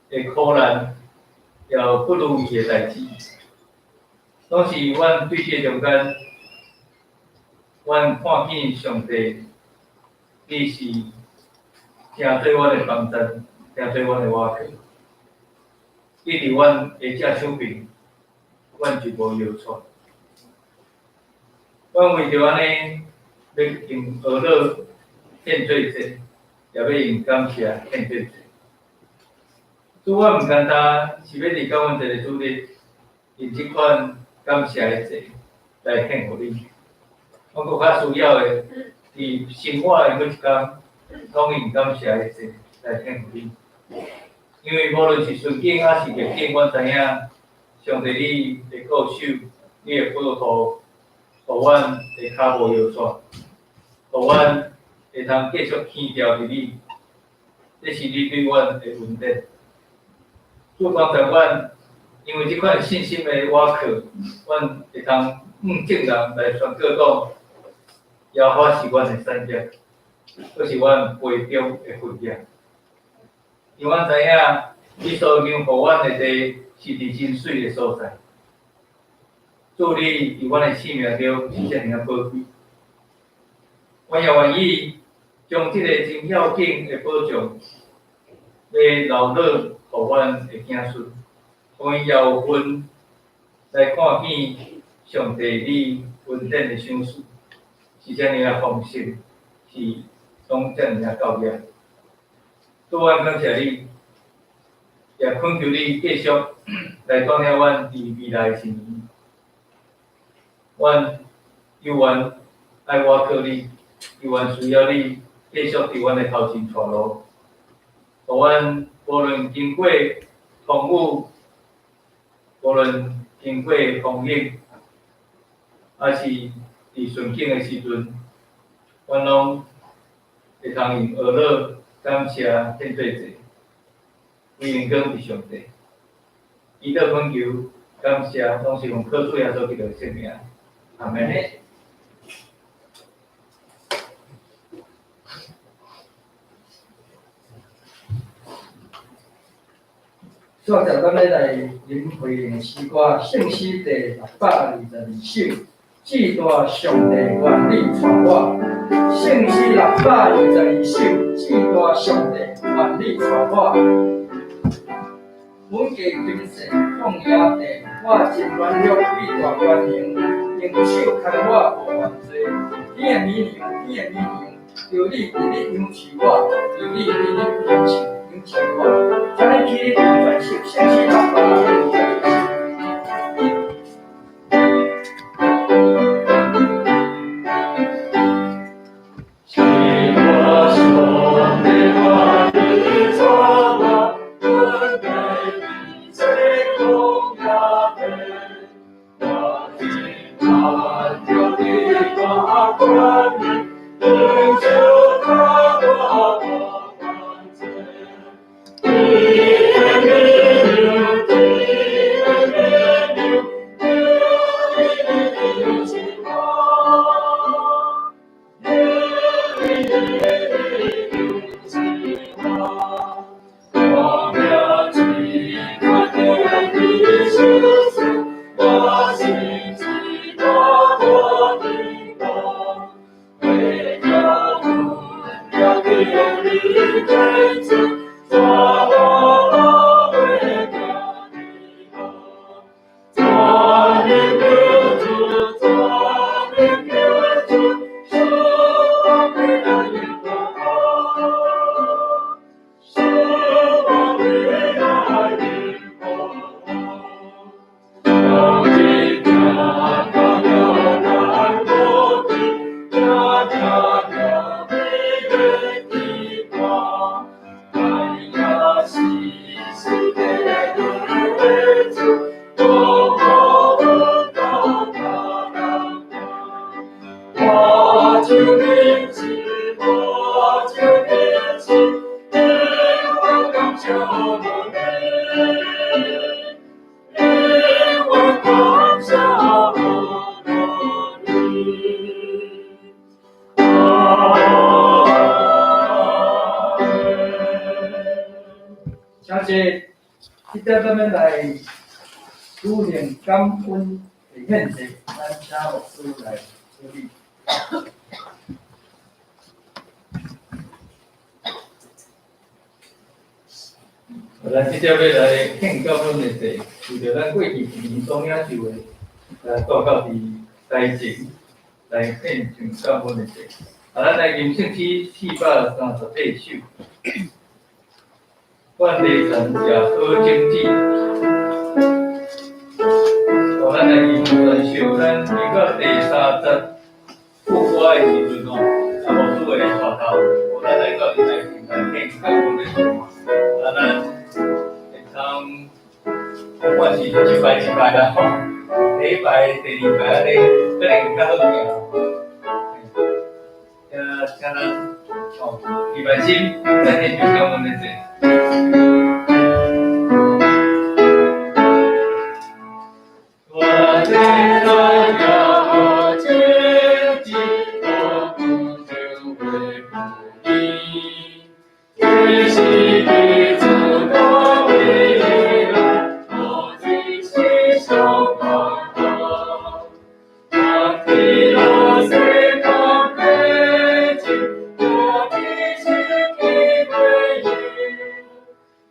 的苦難，也有不如意的代誌，攏是阮對這中間，阮看見上帝，你是成做阮的幫贊，成做阮的倚靠。你佇阮的正手爿，阮就無搖掣。阮為著按呢，欲用呵咾獻做祭，也欲用感謝獻做祭。主，阮毋單單是欲佇感恩節的主日，用這款感謝的祭來獻予你。阮閣較需要的，佇生活的每一工，攏用感謝的祭來獻予你。因為無論是順境抑是逆境，阮知影上帝你的顧守，你的保護，予阮的跤無搖掣，予阮會通繼續牽牢佇你，這是你對阮的恩典。主幫助阮，因為這款信心的倚靠，阮會通向眾人來宣告講，耶和華是阮的產業，閣是阮杯中的分享。因為阮知影，你所讓予阮的地是佇真媠的所在。主你佇阮的生命中是遮爾仔寶貴，阮也願意將這個真要緊的保障，欲留落予阮的子孫，予𪜶也有份來看見上帝你恩典的賞賜，是遮爾仔豐盛，是攏遮爾仔夠額。主，阮感謝你，也懇求你繼續來帶領阮佇未來的一年。阮猶原愛倚靠你，猶原需要你繼續佇阮的頭前帶路，予阮無論經過風雨，無論經過風影，抑是佇順境的時陣，阮攏會通用呵咾感謝獻做祭，歸榮光佇上帝。祈禱懇求感謝，攏是奉靠主耶穌基督的聖名。阿門。煞來，咱欲來林慧玲的詩歌，聖詩第622首，至大上帝願你帶我。聖詩622首，至大上帝願你帶我。阮家今世曠野地，我真軟弱，你大權能，用手牽我無犯罪。天的母娘，天的母娘，求你日日仰視我，求你日日仰視我。請你起立讀全首，聖詩622首。至大上帝願你帶我，阮家伫這曠野地，我真軟弱，你大權能，用手牽我無犯罪。謝無你，永遠感謝無你。阿們。請坐，這點咱欲來舉行感恩的獻祭，咱請牧師來處理。咱這點欲來獻感恩的祭，為著咱過去一年所領受的，來帶到佇台前來獻上感恩的祭。啊，咱來吟聖詩438首，願地神耶好種子。哦，咱來吟全首，咱吟到第三節副歌的時陣哦，啊，牧師會帶頭，哦，咱來到佇台前來獻感恩的祭。啊，咱會當不管是一擺一擺啦吼，第一擺、第二擺按呢，可能較好行。請請咱吼，預備心來獻上感恩的祭。願地神耶好種子，五穀就會富裕。這是對主的偉大，無盡世上萬大。當地那世間的情，我的心的歸依，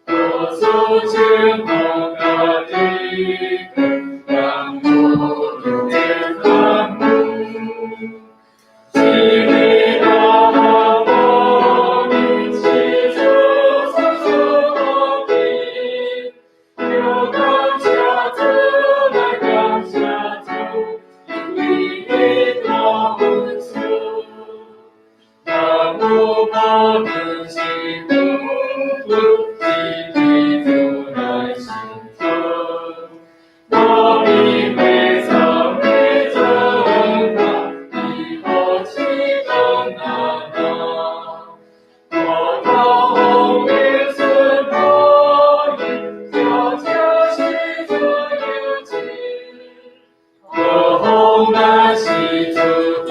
多數情風甲地，讓無論的寒雨。是你大光明，是主所賜的，要感謝主來感謝主，因為伊大恩賜。咱有無論是苦困，是對主來信存。無比花草的增加，伊好起更難拿。我頭紅的順可以，悄悄是主有情。何妨咱是主行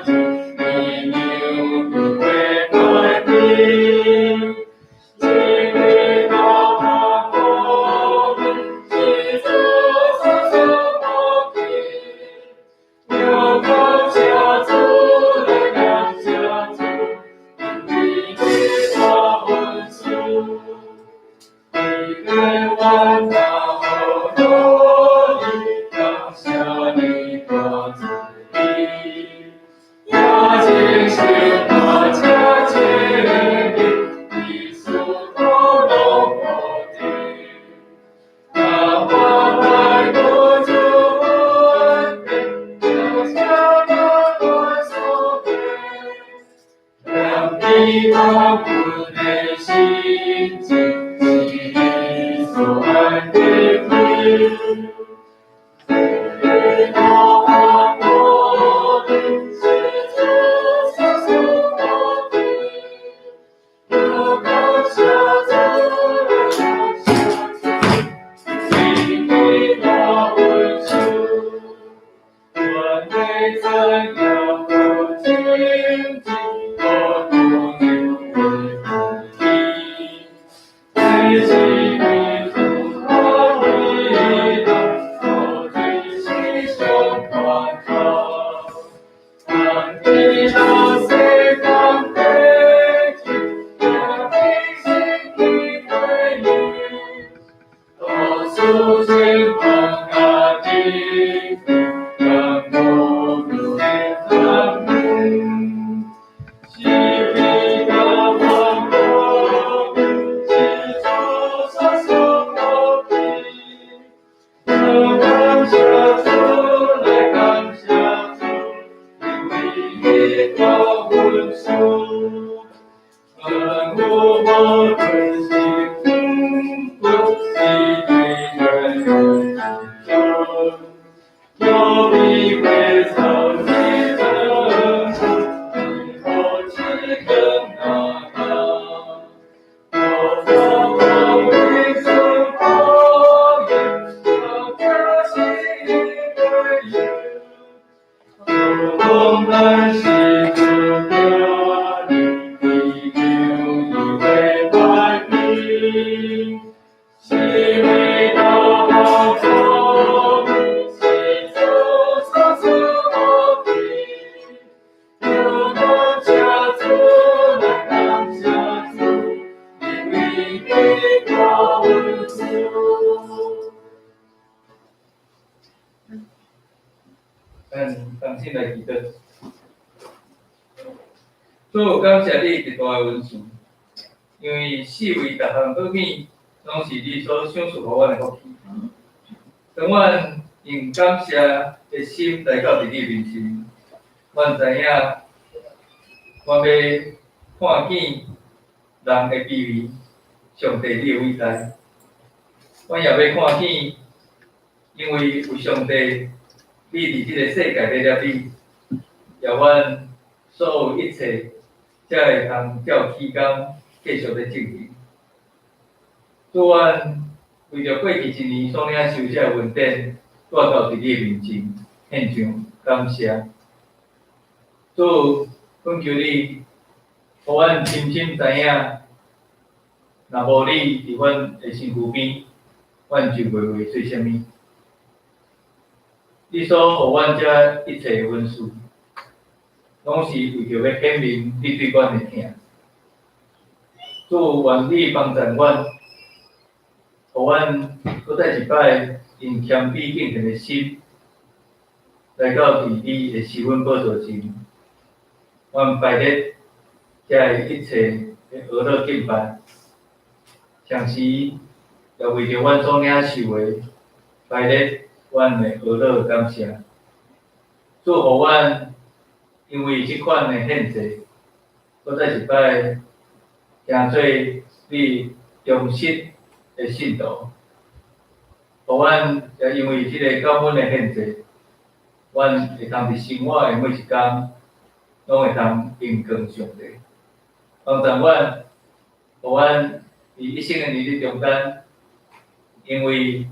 日，伊讓伊會改變。這個大光明，是主所賜的，要感謝主來感謝主，因為伊大恩賜。伊的萬大好多你，感謝你大慈悲。也真心大這情義，耶穌都攏無定。那我來過主恩典，感謝大所給。讓你大阮的心情，是你所愛的天。大光明，是主所賜的，要感謝主來感謝主，因為伊大恩賜。願地神耶好種子，五穀就會富裕。這是對主大偉大，無盡世上萬大。當地那世間的情，也必心的歸依。多數情風甲地，讓無論的寒雨。是彼大光明，是主所賜的，要感謝主來感謝主，因為伊大恩賜。咱有無論是苦困，是對咱的尊，有比花草的增長，伊好起更難拿。我的大恩赐。咱同心来祈祷。主，感谢你极大的恩赐，因为四围逐项好物，拢是你所赏赐予阮的福气。當阮用感謝的心來到佇你面前，阮知影，阮欲看見人的卑微，上帝你的偉大。阮也欲看見，因為有上帝，你佇這个世界咧掠你，予阮所有一切，才會通照起工繼續咧進行。主，阮為著過去一年所領受這个恩典，帶到佇你的面前，獻上感謝。主，懇求你，予阮深深知影，若無你佇阮的身軀邊，阮就袂會做啥物。你所予阮這一切的恩賜，攏是為著欲顯明你對阮的疼。主，願你幫助阮，予阮閣再一擺用謙卑敬虔的心，來到佇你的施恩寶座前，阮排列這一切的呵咾敬拜，同時也為著阮所領受的，排列阮的呵咾感謝。主，予阮因為這款的獻祭，閣再一擺成做你忠實的信徒。予阮也因為這个感恩的獻祭，阮會通佇生活的每一工，攏會通榮光上帝。幫助阮，予阮佇一生的年日中間，因為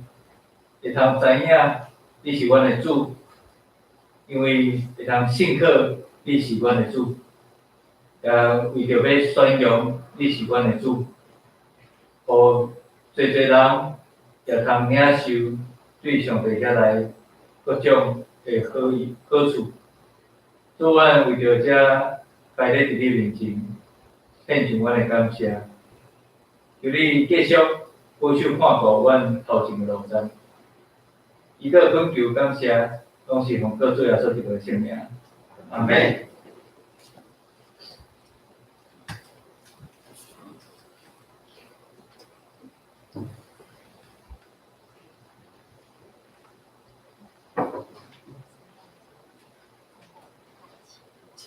會通知影你是阮的主，因為會通信靠你是阮的主，也為著欲宣揚你是阮的主，予濟濟人也通領受對上帝遐來各種的好意好處。主，阮為著這擺咧佇你面前，獻上阮的感謝。求你繼續保守看顧阮頭前的路程。祈禱懇求感謝，攏是奉靠主耶穌基督的聖名。阿們。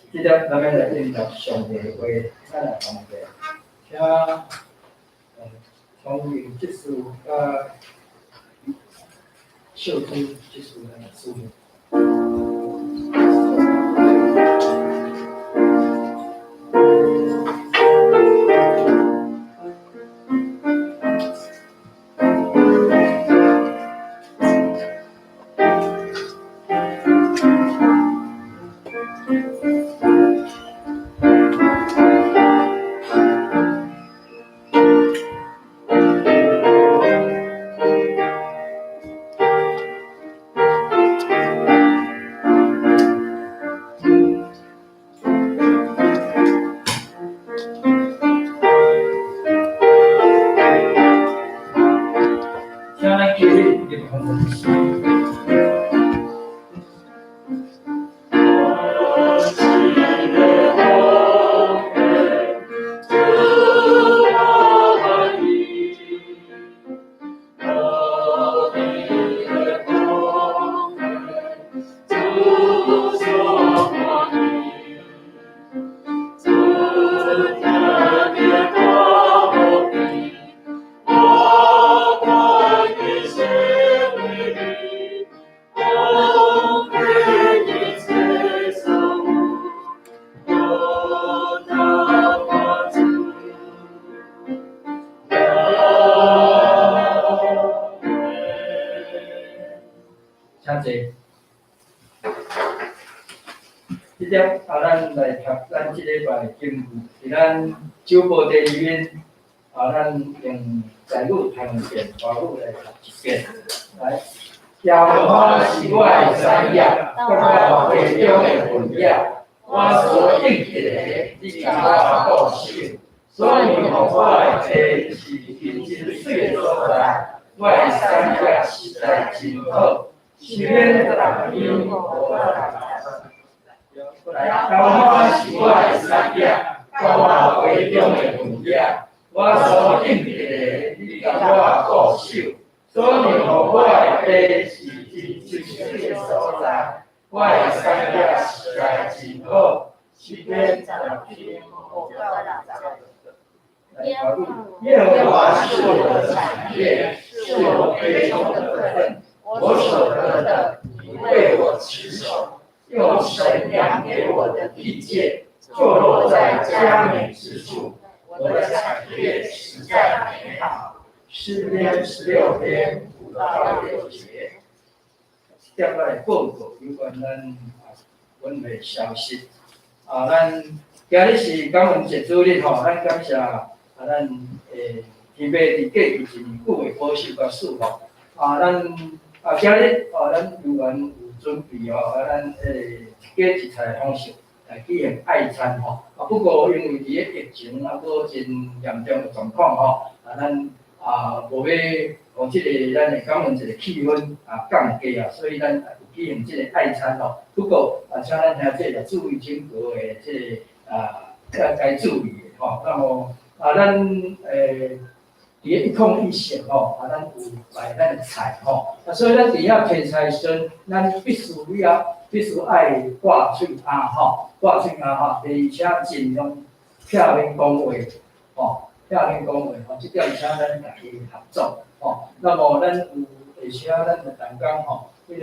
這粒咱欲來應答上帝的話，咱來同齊，請聰明執事佮秀珠執事來主持。請咱起立入奉獻詩。我是个奉献，主我歡喜，我的奉獻，主所歡喜，主聽著大無比，我願意獻給你，奉獻一切所有，我答我主。阿們。請坐。這點啊，咱來讀咱這禮拜的經文，佇咱周報第二面，啊，咱用台語讀兩遍，華語來讀一遍。來，耶和華是我的產業，佮我懷中的份額，我所應得的，你共我保守，主予我的地是真真媠的所在，我的產業實在真好。詩篇10篇5到6節。來，耶和華是我的產業，佮我杯中的分額，我所敬敬的，你共我顧守。主予我的地是真真媠的所在，我的產業實在真好。詩篇10篇5到6節。耶和華是我的產業，是我杯中的分，我所得的，你為我持守，用神量給我的地界，坐落在佳美之處。我的產業實在美好。詩篇16篇5到6節。接落來報告有關咱本會消息。啊，咱今日是感恩節主日吼，咱感謝啊，咱天父佇過去一年久的保守佮賜福。啊，咱啊今日哦，咱有緣有準備吼，啊，咱一家一菜的方式來舉行愛餐吼。啊，不過因為佇咧疫情啊，閣真嚴重的狀況吼，啊，咱啊無欲予這个咱的感恩節的氣氛啊降低啊，所以咱有舉行這个愛餐吼。不過啊，請咱兄弟來注意整個的這个啊，該注意的吼。那麼啊，咱佇咧101線吼，啊，咱有擺咱的菜吼，啊，所以咱佇遐提菜時陣，咱必須愛掛喙罨吼，掛喙罨吼，第二請盡量避免講話吼，避免講話吼，這點請咱大家合作吼。那麼咱有會請咱的同工吼，彼个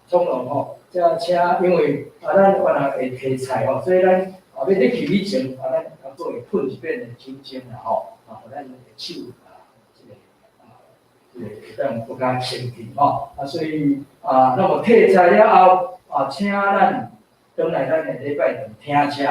長老吼，遮請，因為啊，咱原來會提菜吼，所以咱啊欲入去以前，啊，咱啊閣會噴一遍的酒精啦吼，啊，予咱的手啊，這個會當閣較清潔吼。啊，所以啊，那麼提菜了後，啊，請咱轉來咱的禮拜堂停車，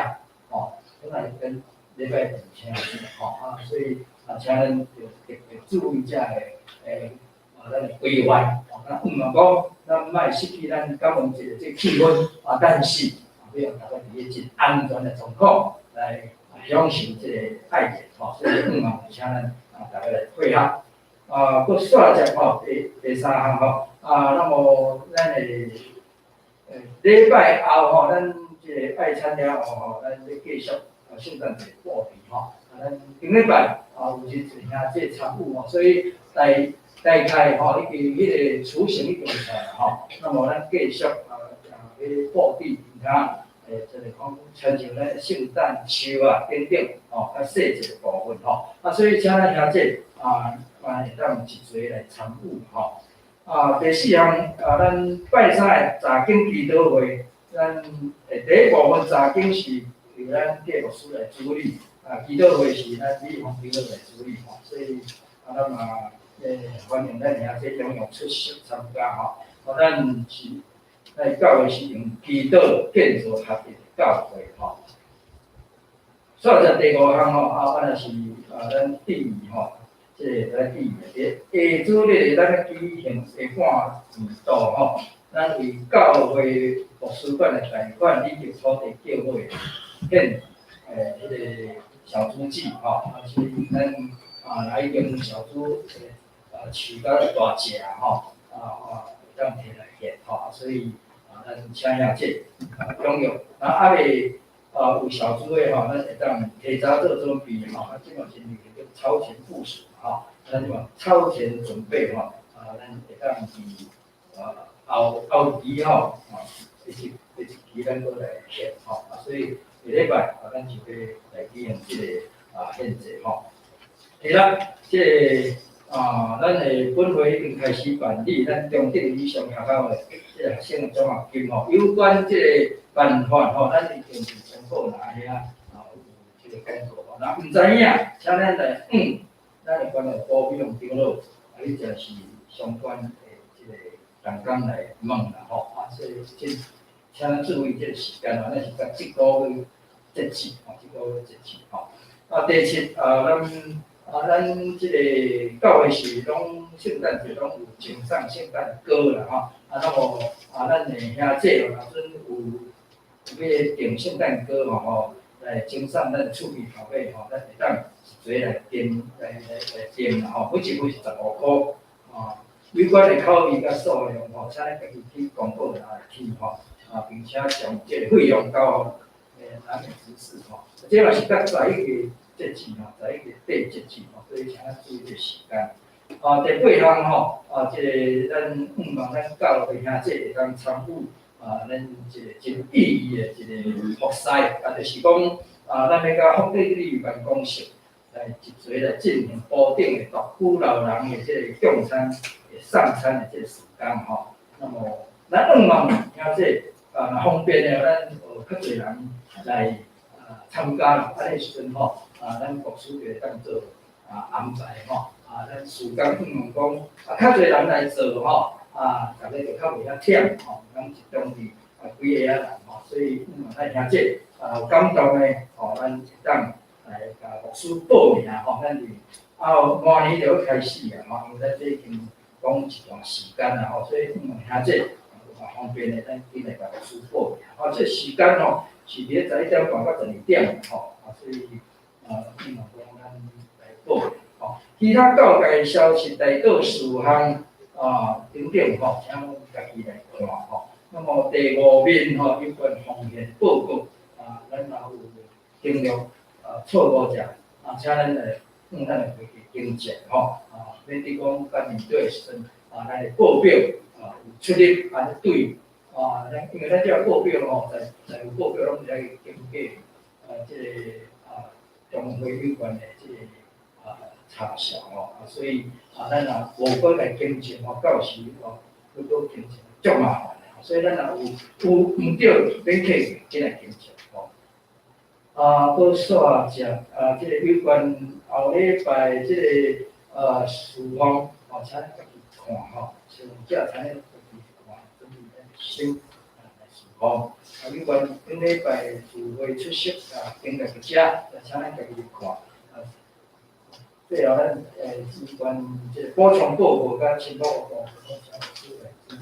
吼，轉來咱禮拜堂停車，吼，啊，所以啊，請咱著特別注意這个啊，咱的規範，吼，咱毋嘛講，咱莫失去咱感恩節的這個氣氛，啊，但是啊，欲予大家佇咧真安全的狀況來享受這個愛宴，吼，所以毋嘛請咱啊大家來配合。啊，閣煞接吼，第三項吼，啊，那麼咱的禮拜後吼，咱這個愛餐了後吼，咱欲繼續啊聖誕節布置吼，啊，咱頂禮拜啊有真濟兄弟參與吼，所以大概吼已經彼個雛形已經出來吼，那麼咱繼續啊欲布置其他，就是講親像咱聖誕樹啊等等吼，較細節的部分吼，啊，所以請咱兄弟啊，嘛會當一齊來參與吼。啊，第四項啊，咱拜三的查經祈禱會，咱第一部分查經是由咱謝牧師來主理，啊，祈禱會是咱李宏長老來主理吼，所以啊，咱嘛歡迎咱兄弟踴躍出席參加吼。啊，咱是咱教會是用祈禱建造合一的教會吼。煞接第五項吼，啊，咱也是啊，咱注意吼，這個咱注意的，佇下主日咱舉行下半年度吼，咱為教會牧師館的貸款以及土地購買獻彼个小組祭吼，啊，所以咱啊已經小組啊飼甲大隻吼，啊會當提來獻吼，所以啊咱請兄弟啊踴躍，啊猶未啊有小組的吼，咱會當提早做準備吼，啊這嘛是叫超前部署吼，咱這嘛超前準備吼，啊咱會當佇啊後後期吼，啊彼一期咱閣來獻吼，啊所以下禮拜啊咱就欲來舉行這个啊獻祭吼。第六，這个啊，咱的本會已經開始辦理咱中等以上學校的這個學生獎學金吼，有關這个辦法吼，咱已經佇公告欄遐啊有這個公告吼。若毋知影，請咱來問咱的關愛保庇用長老，啊，彼才是相關的這個同工來問啦吼。啊，所以請咱注意這個時間吼，咱是到這個月截止吼，這個月截止吼。啊，第七啊，咱這個教會是攏聖誕節攏有贈送聖誕歌啦吼。啊，那麼啊，咱的兄弟若陣有欲訂聖誕歌吼，來來精送咱厝邊頭尾吼，咱會當一齊來訂來訂啦吼，每一份是15箍，啊，有關的口味佮數量吼，請咱家己去公告來去吼，啊，並且將這個費用交予咱的執事吼，這嘛是較早一個節制吼，早一個底節制吼，所以請咱注意這個時間。啊，第八項吼，啊，這個咱向望咱教會兄弟會當參與啊，咱一個真有意義的一個服事，啊，就是講啊，咱欲佮福地理辦公室來一齊來進行補頂的獨居老人的這個供餐、送餐的這個時間吼。那麼，咱向望兄弟啊，若方便的，咱有較濟人來啊參加啦。按呢時陣吼，啊，咱牧師就會當做啊安排吼。啊，咱時間向望講啊，較濟人來做吼，啊，逐个就較袂遐忝吼，攏集中佇啊幾个仔人吼，所以咱兄弟啊有感動的吼，咱會當來共牧師報名吼，咱佇啊明年就欲開始啊吼，因為咱這已經講一段時間啦吼，所以兄弟有方便的，咱緊來共牧師報名。啊，這時間吼是佇咧11點半到12點吼，啊，所以啊，希望講咱來報名。其他教界消息、代禱事項啊等等吼，請阮家己來看吼。那麼第五面吼，有關奉獻報告啊，咱若有經歷啊錯誤者啊，請咱來向咱的會計更正吼啊，免得講到年底的時陣啊，咱的報表啊有出入按呢對啊，咱因為咱這個報表吼，在財務報表攏是愛經過啊這個啊中會有關的這個啊查核吼，啊所以啊咱若無閣來更正吼，到時吼閣閣更正足麻煩的，所以咱若有有毋對，免客氣，緊來更正吼。啊，閣煞者啊，這個有關後禮拜這個事項吼，請咱家己看吼，侍奉者請咱家己看，準備咱心來侍奉。啊，有關頂禮拜聚會出席啊，經歷者，請咱家己看。啊，最後咱有關這個補充報告佮簽報活動，請牧師來指引。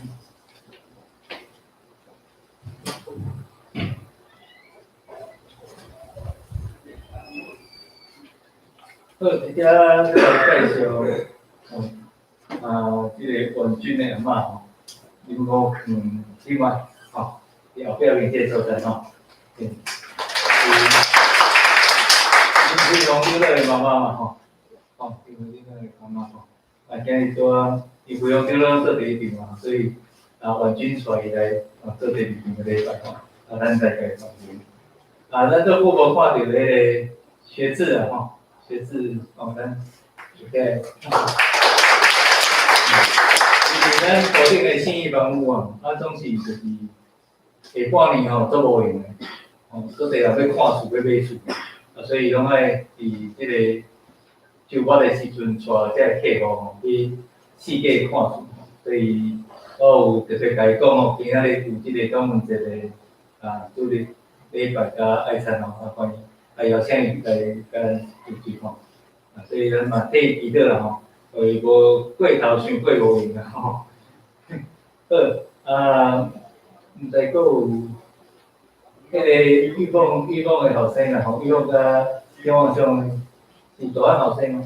好，佇遮來介紹，啊，這個婉君的阿嬤吼，林五權姊妹吼，佇後壁面這個所在吼，是林飛鴻長老的媽媽嘛吼，吼，林飛鴻長老的媽媽吼，啊，今日拄仔林飛鴻長老做第一場嘛，所以啊，婉君帶伊來啊做第二場的禮拜吼，啊，咱再共伊歡迎。啊，咱做父母看著彼個學字啊吼。學字哦，咱就個，因為咱固定的信義房屋啊，啊總是就是下半年吼足無閒的，吼，足濟人欲看厝欲買厝，啊，所以攏愛佇這個周末的時陣帶這个客戶吼去四界看厝，所以我有特別共伊講吼，今仔日有這個感恩節的啊主日禮拜佮愛餐吼，啊歡迎。啊，邀請伊來共咱聚聚吼，啊，所以咱嘛替伊祈禱啦吼，予伊無過頭傷過無閒啦吼。好，啊，毋知閣有彼個玉鳳玉鳳的後生啦吼，玉鳳佮張望松是大漢後生嗎？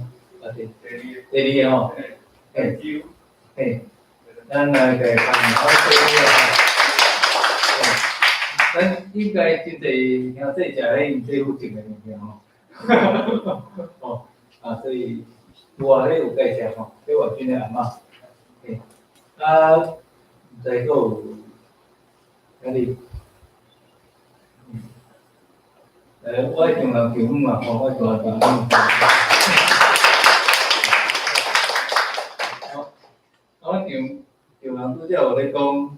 啊對，第二個吼，嘿，嘿，咱來共看好咱應該真濟兄弟食彼𪜶這附近的物件吼，吼啊，所以有啊，彼有介紹吼，彼婉君的阿嬤，嘿，啊，毋知閣有遐哩，我丈人丈母嘛吼，我丈人丈母。啊，我丈丈人拄才有咧講，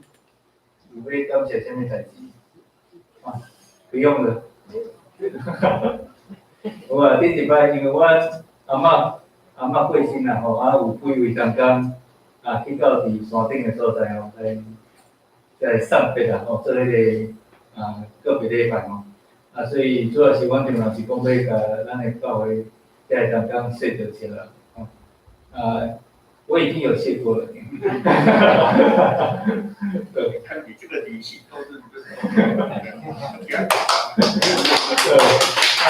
有欲感謝啥物代誌？啊，不用了。有啊，頂一擺因為阮阿嬤阿嬤過身啦吼，啊有幾位同工啊去到佇山頂的所在吼，來來送別啦吼，做彼個啊告別禮拜吼。啊，所以主要是阮丈人是講欲共咱的教會遮个同工說多謝啦，吼。啊，我已經有謝過了。對。這個體系都是就是。對，啊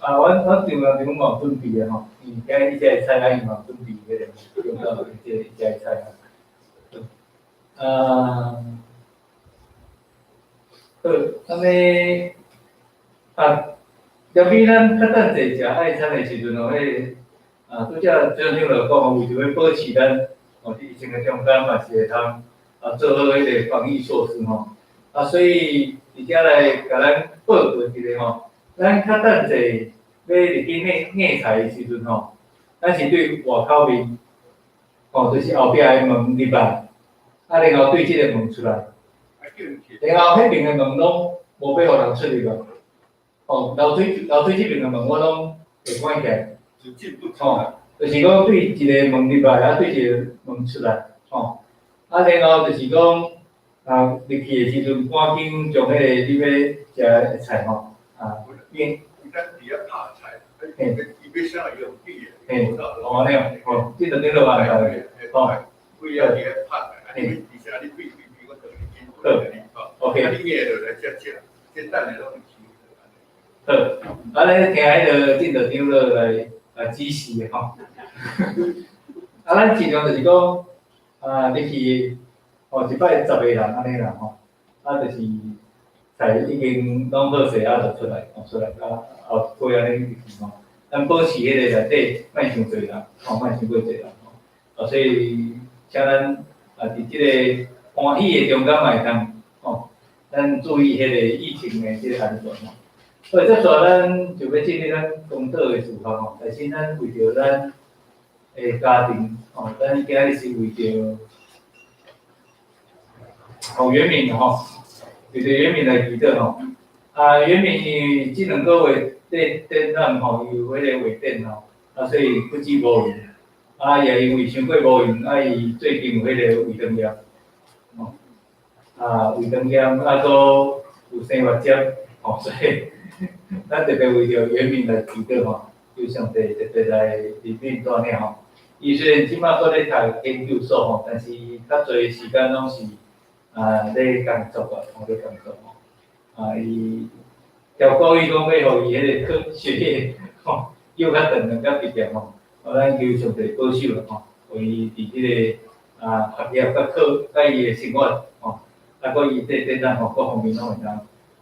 啊，阮丈人丈嘛有準備的吼，伊今日伊才會菜，啊伊嘛有準備彼個，用到這個伊才會菜吼。啊，好，按呢啊，後邊咱較等者食愛餐的時陣吼，彼個啊，拄才張長老講，為著欲保持咱吼佇疫情的中間嘛是會通啊做好彼個防疫措施吼，啊，所以佇遮來共咱報告一下吼，咱較等者欲入去硬菜的時陣吼，咱是對外口面，吼，就是後壁的門入來，啊，然後對這个門出來，然後彼邊的門攏無欲予人出入啊，吼，樓梯這邊的門我攏會關起來，吼，就是講對一个門入來，啊，對一个門出來，吼，啊，然後就是講，啊，入去的時陣，趕緊將彼个你欲食的菜吼，啊，變。嘿，嘿，哦，按呢哦，這就頂落安排，吼，好，OK。好，啊，咱聽彼个進道長老來來指示吼。啊，咱盡量就是講，啊，入去，吼，一擺十個人按呢啦吼，啊，就是菜已經攏好勢啊，就出來，吼，出來啊，後過按呢入去吼。咱保持彼个內底莫傷濟人，吼，莫傷過濟人吼。啊，所以請咱啊，佇這个歡喜的中間嘛會當，吼，咱注意彼个疫情的這个安全吼。好，接續咱就欲進入咱公禱的時候吼，但是咱為著咱的家庭，吼，咱今日是為著吼元敏吼，為著元敏來祈禱吼。啊，元敏因為這兩個月佇展覽吼，伊有彼個畫展吼，啊，所以不止無閒。啊，也因為傷過無閒，啊，伊最近有彼個胃腸炎，吼，啊，胃腸炎啊，閣有生目針，吼，所以咱特別為著元敏來祈禱吼，求上帝特別來憐憫帶領吼。伊雖然這擺閣咧讀研究所吼，但是較濟時間攏是啊咧工作啊，吼咧工作吼。啊，伊調故意講欲予伊彼個課學業吼，又較長兩甲畢業吼。啊，咱求上帝保守啦吼，予伊佇這个啊學業佮課佮伊的生活吼，啊，閣伊這展覽吼各方面攏會當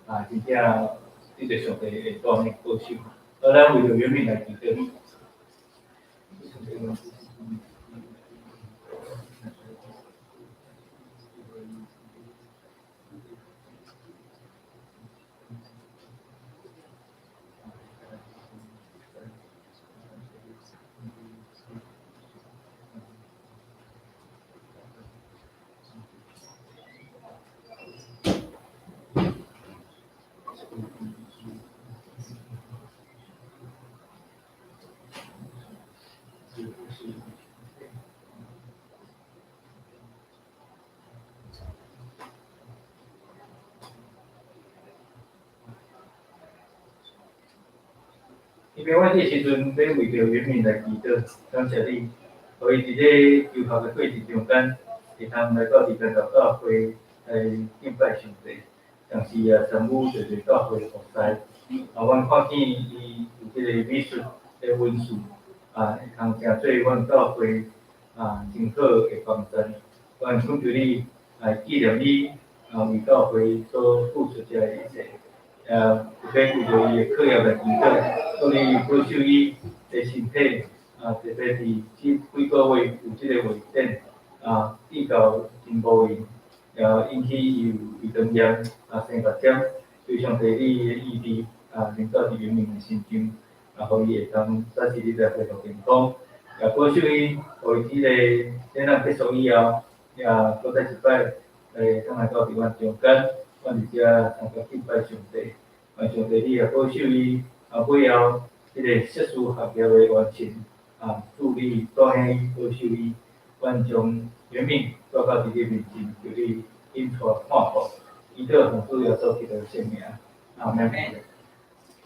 啊，真正得著上帝的帶領保守。啊，咱為著元敏來祈禱。因為我這時陣欲為著元敏來祈禱，感謝你，予伊佇咧求學的過程中間，會通來到佇咱教會來敬拜上帝，同時也參與濟濟教會服侍。啊，阮看見伊有這個美術的文字，啊，會通成做阮教會啊真好的幫助。阮懇求你來紀念伊啊，為教會所付出這一切。特別為著伊的課業來祈禱，祝你保守伊的身體，啊，特別佇這幾個月有這個畫展，啊，比較真無閒，也引起伊有胃腸炎，啊，生目針，求上帝你的醫治，啊，臨到佇元敏的身上，啊，予伊會當早一日來恢復健康，也保守伊，予伊這个展覽結束以後，也閣再一擺來通來到佇阮中間，阮佇遮參加敬拜上帝。願上帝你也保守伊，啊，尾後這个碩士學業的完成，啊，祝你帶領伊保守伊，阮將元敏帶到佇你面前，求你引帶看顧，祈禱奉主耶穌基督的聖名，阿們。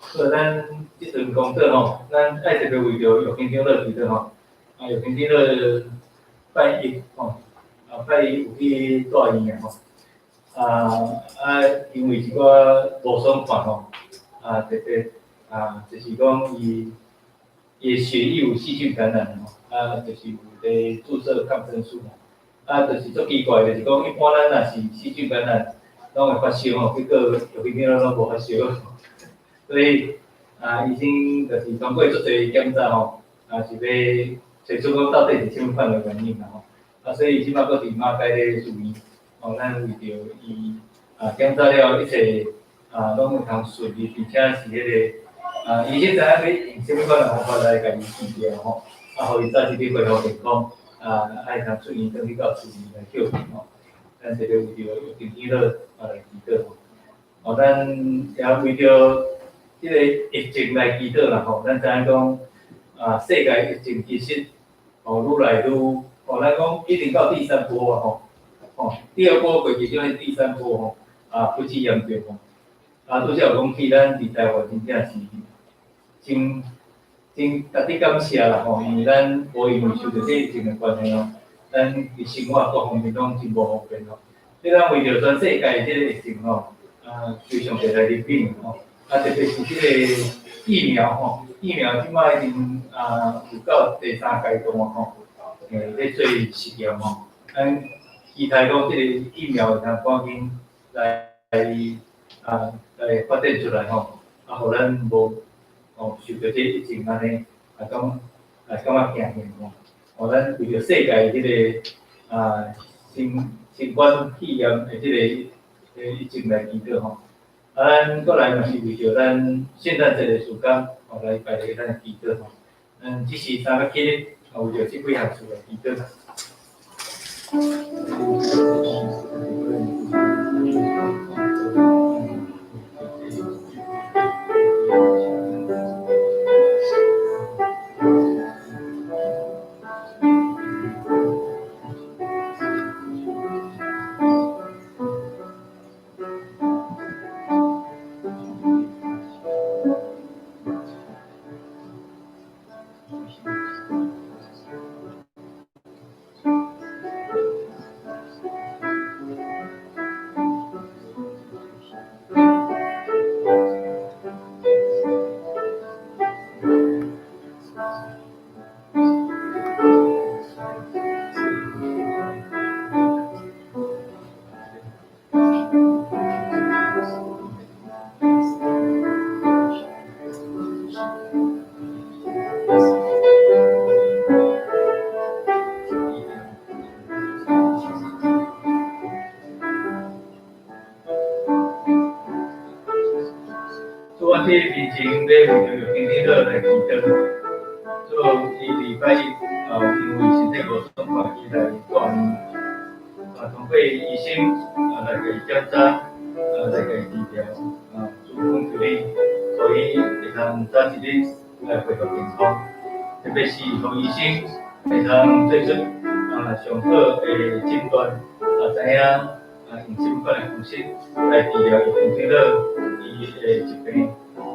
好，咱這陣工作吼，咱愛特別為著玉興長老祈禱吼，啊，玉興長老拜一吼，啊，拜一有去住院吼，啊，因為一寡無爽快吼，特別就是講伊的血液有細菌感染吼，就是有咧注射抗生素吼，就是足奇怪，就是講一般咱若是細菌感染，攏會發燒吼，結果藥片攏無發燒，所以醫生就是通過足濟檢查吼，是欲揣出講到底是啥物款的原因啦吼，所以這擺閣佇馬偕咧住院，吼，咱為著伊檢查了一切攏會通順利，並且是彼個醫生知影欲用啥物款的方法來共伊治療吼，予伊早一日恢復健康，會通出院轉去到厝裡來歇困吼。咱特別為著藥定天樂來祈禱吼，哦，咱也為著這個疫情來祈禱啦吼，咱知影講世界疫情其實愈來愈，咱講已經到第三波啊吼，第二波過去就是第三波吼，非常嚴重吼。拄才有講起，咱佇台灣真正是真真值得感謝啦吼，因為咱無因為受著這疫情的關係吼，咱佇生活各方面攏真無方便吼。所以咱為著全世界這個疫情吼，求上帝來憐憫吼，特別是這個疫苗吼，疫苗這擺已經有到第三階段吼，咧做實驗吼，咱期待講這個疫苗會通趕緊來發展出來吼，予咱無受著這疫情按呢，感覺驚嚇吼。咱為著世界這個新冠肺炎的這個疫情來祈禱吼。咱閣來嘛是為著咱聖誕節的時間，來拜禮咱祈禱吼。咱這是3月7日，為著這幾項事來祈禱。主，阮佇面前欲為著藥經理來祈禱。主，伊禮拜一因為身體無爽快，伊來住院。通過醫生來共伊檢查，來共伊治療。主，懇求你，予伊會通早一日來恢復健康。特別是予醫生會通做出上好的診斷，知影用啥物款的方式來治療伊腸道伊的疾病。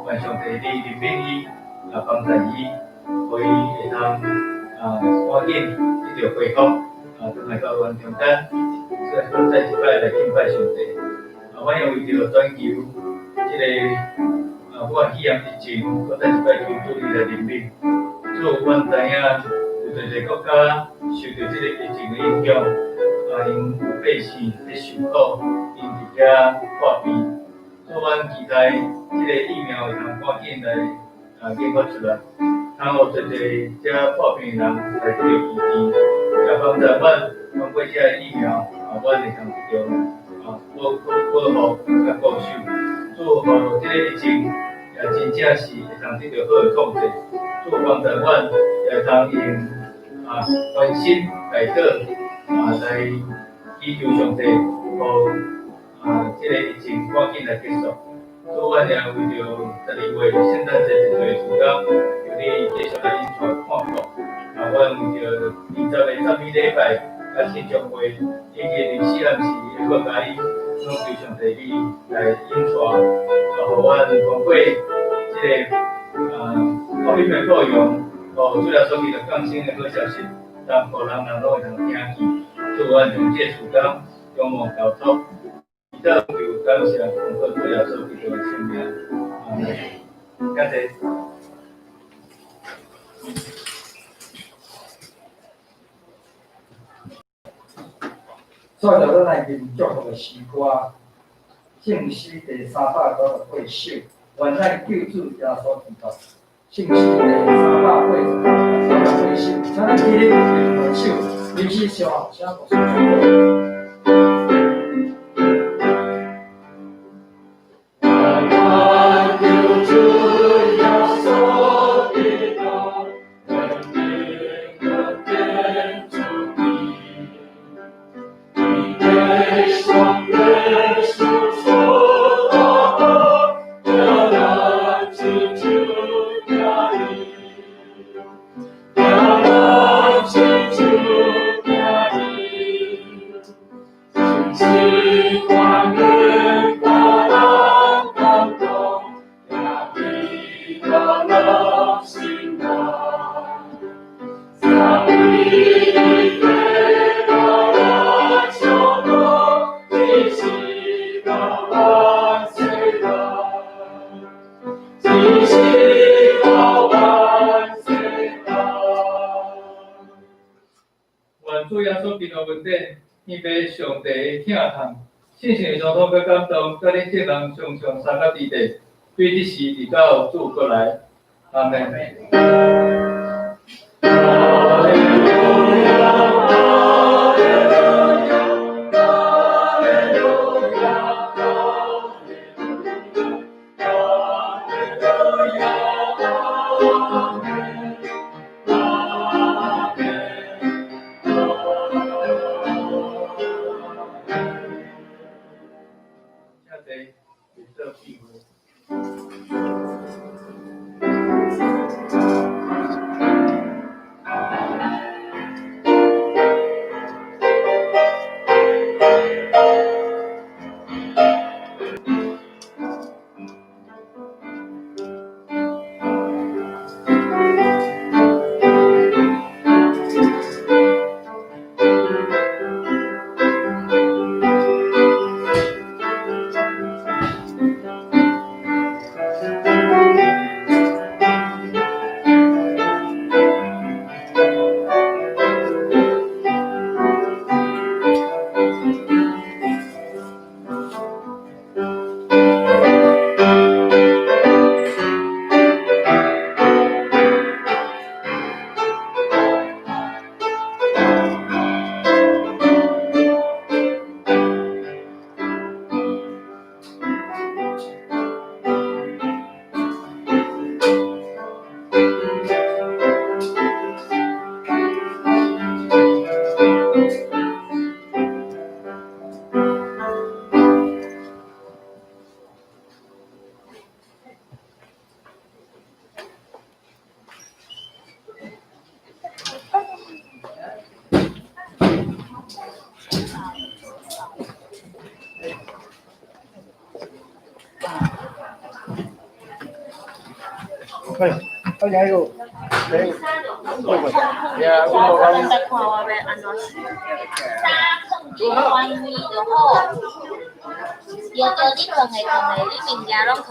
願上帝你憐憫伊，幫助伊，予伊會通趕緊得著恢復，轉來到阮中間，閣再一擺來敬拜上帝。阮也為著全球這個武漢肺炎疫情，閣再一擺求主你來憐憫。主，阮知影有濟濟國家受著這個疫情的影響，𪜶有百姓咧受苦，𪜶佇遐破病。主，阮期待這個疫苗會通趕緊來研發出來，通予濟濟遮破病的人來得著醫治，也幫助阮通過這個疫苗，阮會通得著保護佮保守。主，予這個疫情也真正是會通得著好的控制。主，幫助阮也會通用關心代禱來祈求上帝，予這個疫情趕緊來結束。主，阮也為著12月聖誕節一個時間，求你繼續來引帶看顧。阮為著20個讚美禮拜佮慶祝會，以及24暗時的國家語，攏求上帝你來引帶，予阮通過這個福音的報揚，予主耶穌基督降生的好消息，讓予人人攏會通聽見。主，阮將這個時間仰望交託，以这就感谢奉靠主耶稣基督的圣名，阿们。感谢。煞就咱来吟祝福的诗歌，圣诗第398首，愿咱救主耶稣基督。圣诗第388首，请咱起立并挥手，临时上，请牧师祝福。愿主耶稣基督恩典，天父上帝的疼痛，圣神的相通佮感动，佮恁众人常常三甲伫地，对这时直到主阁来。阿们。衫囥伫原位就好，对对，你囥的囥的，你物件攏囥。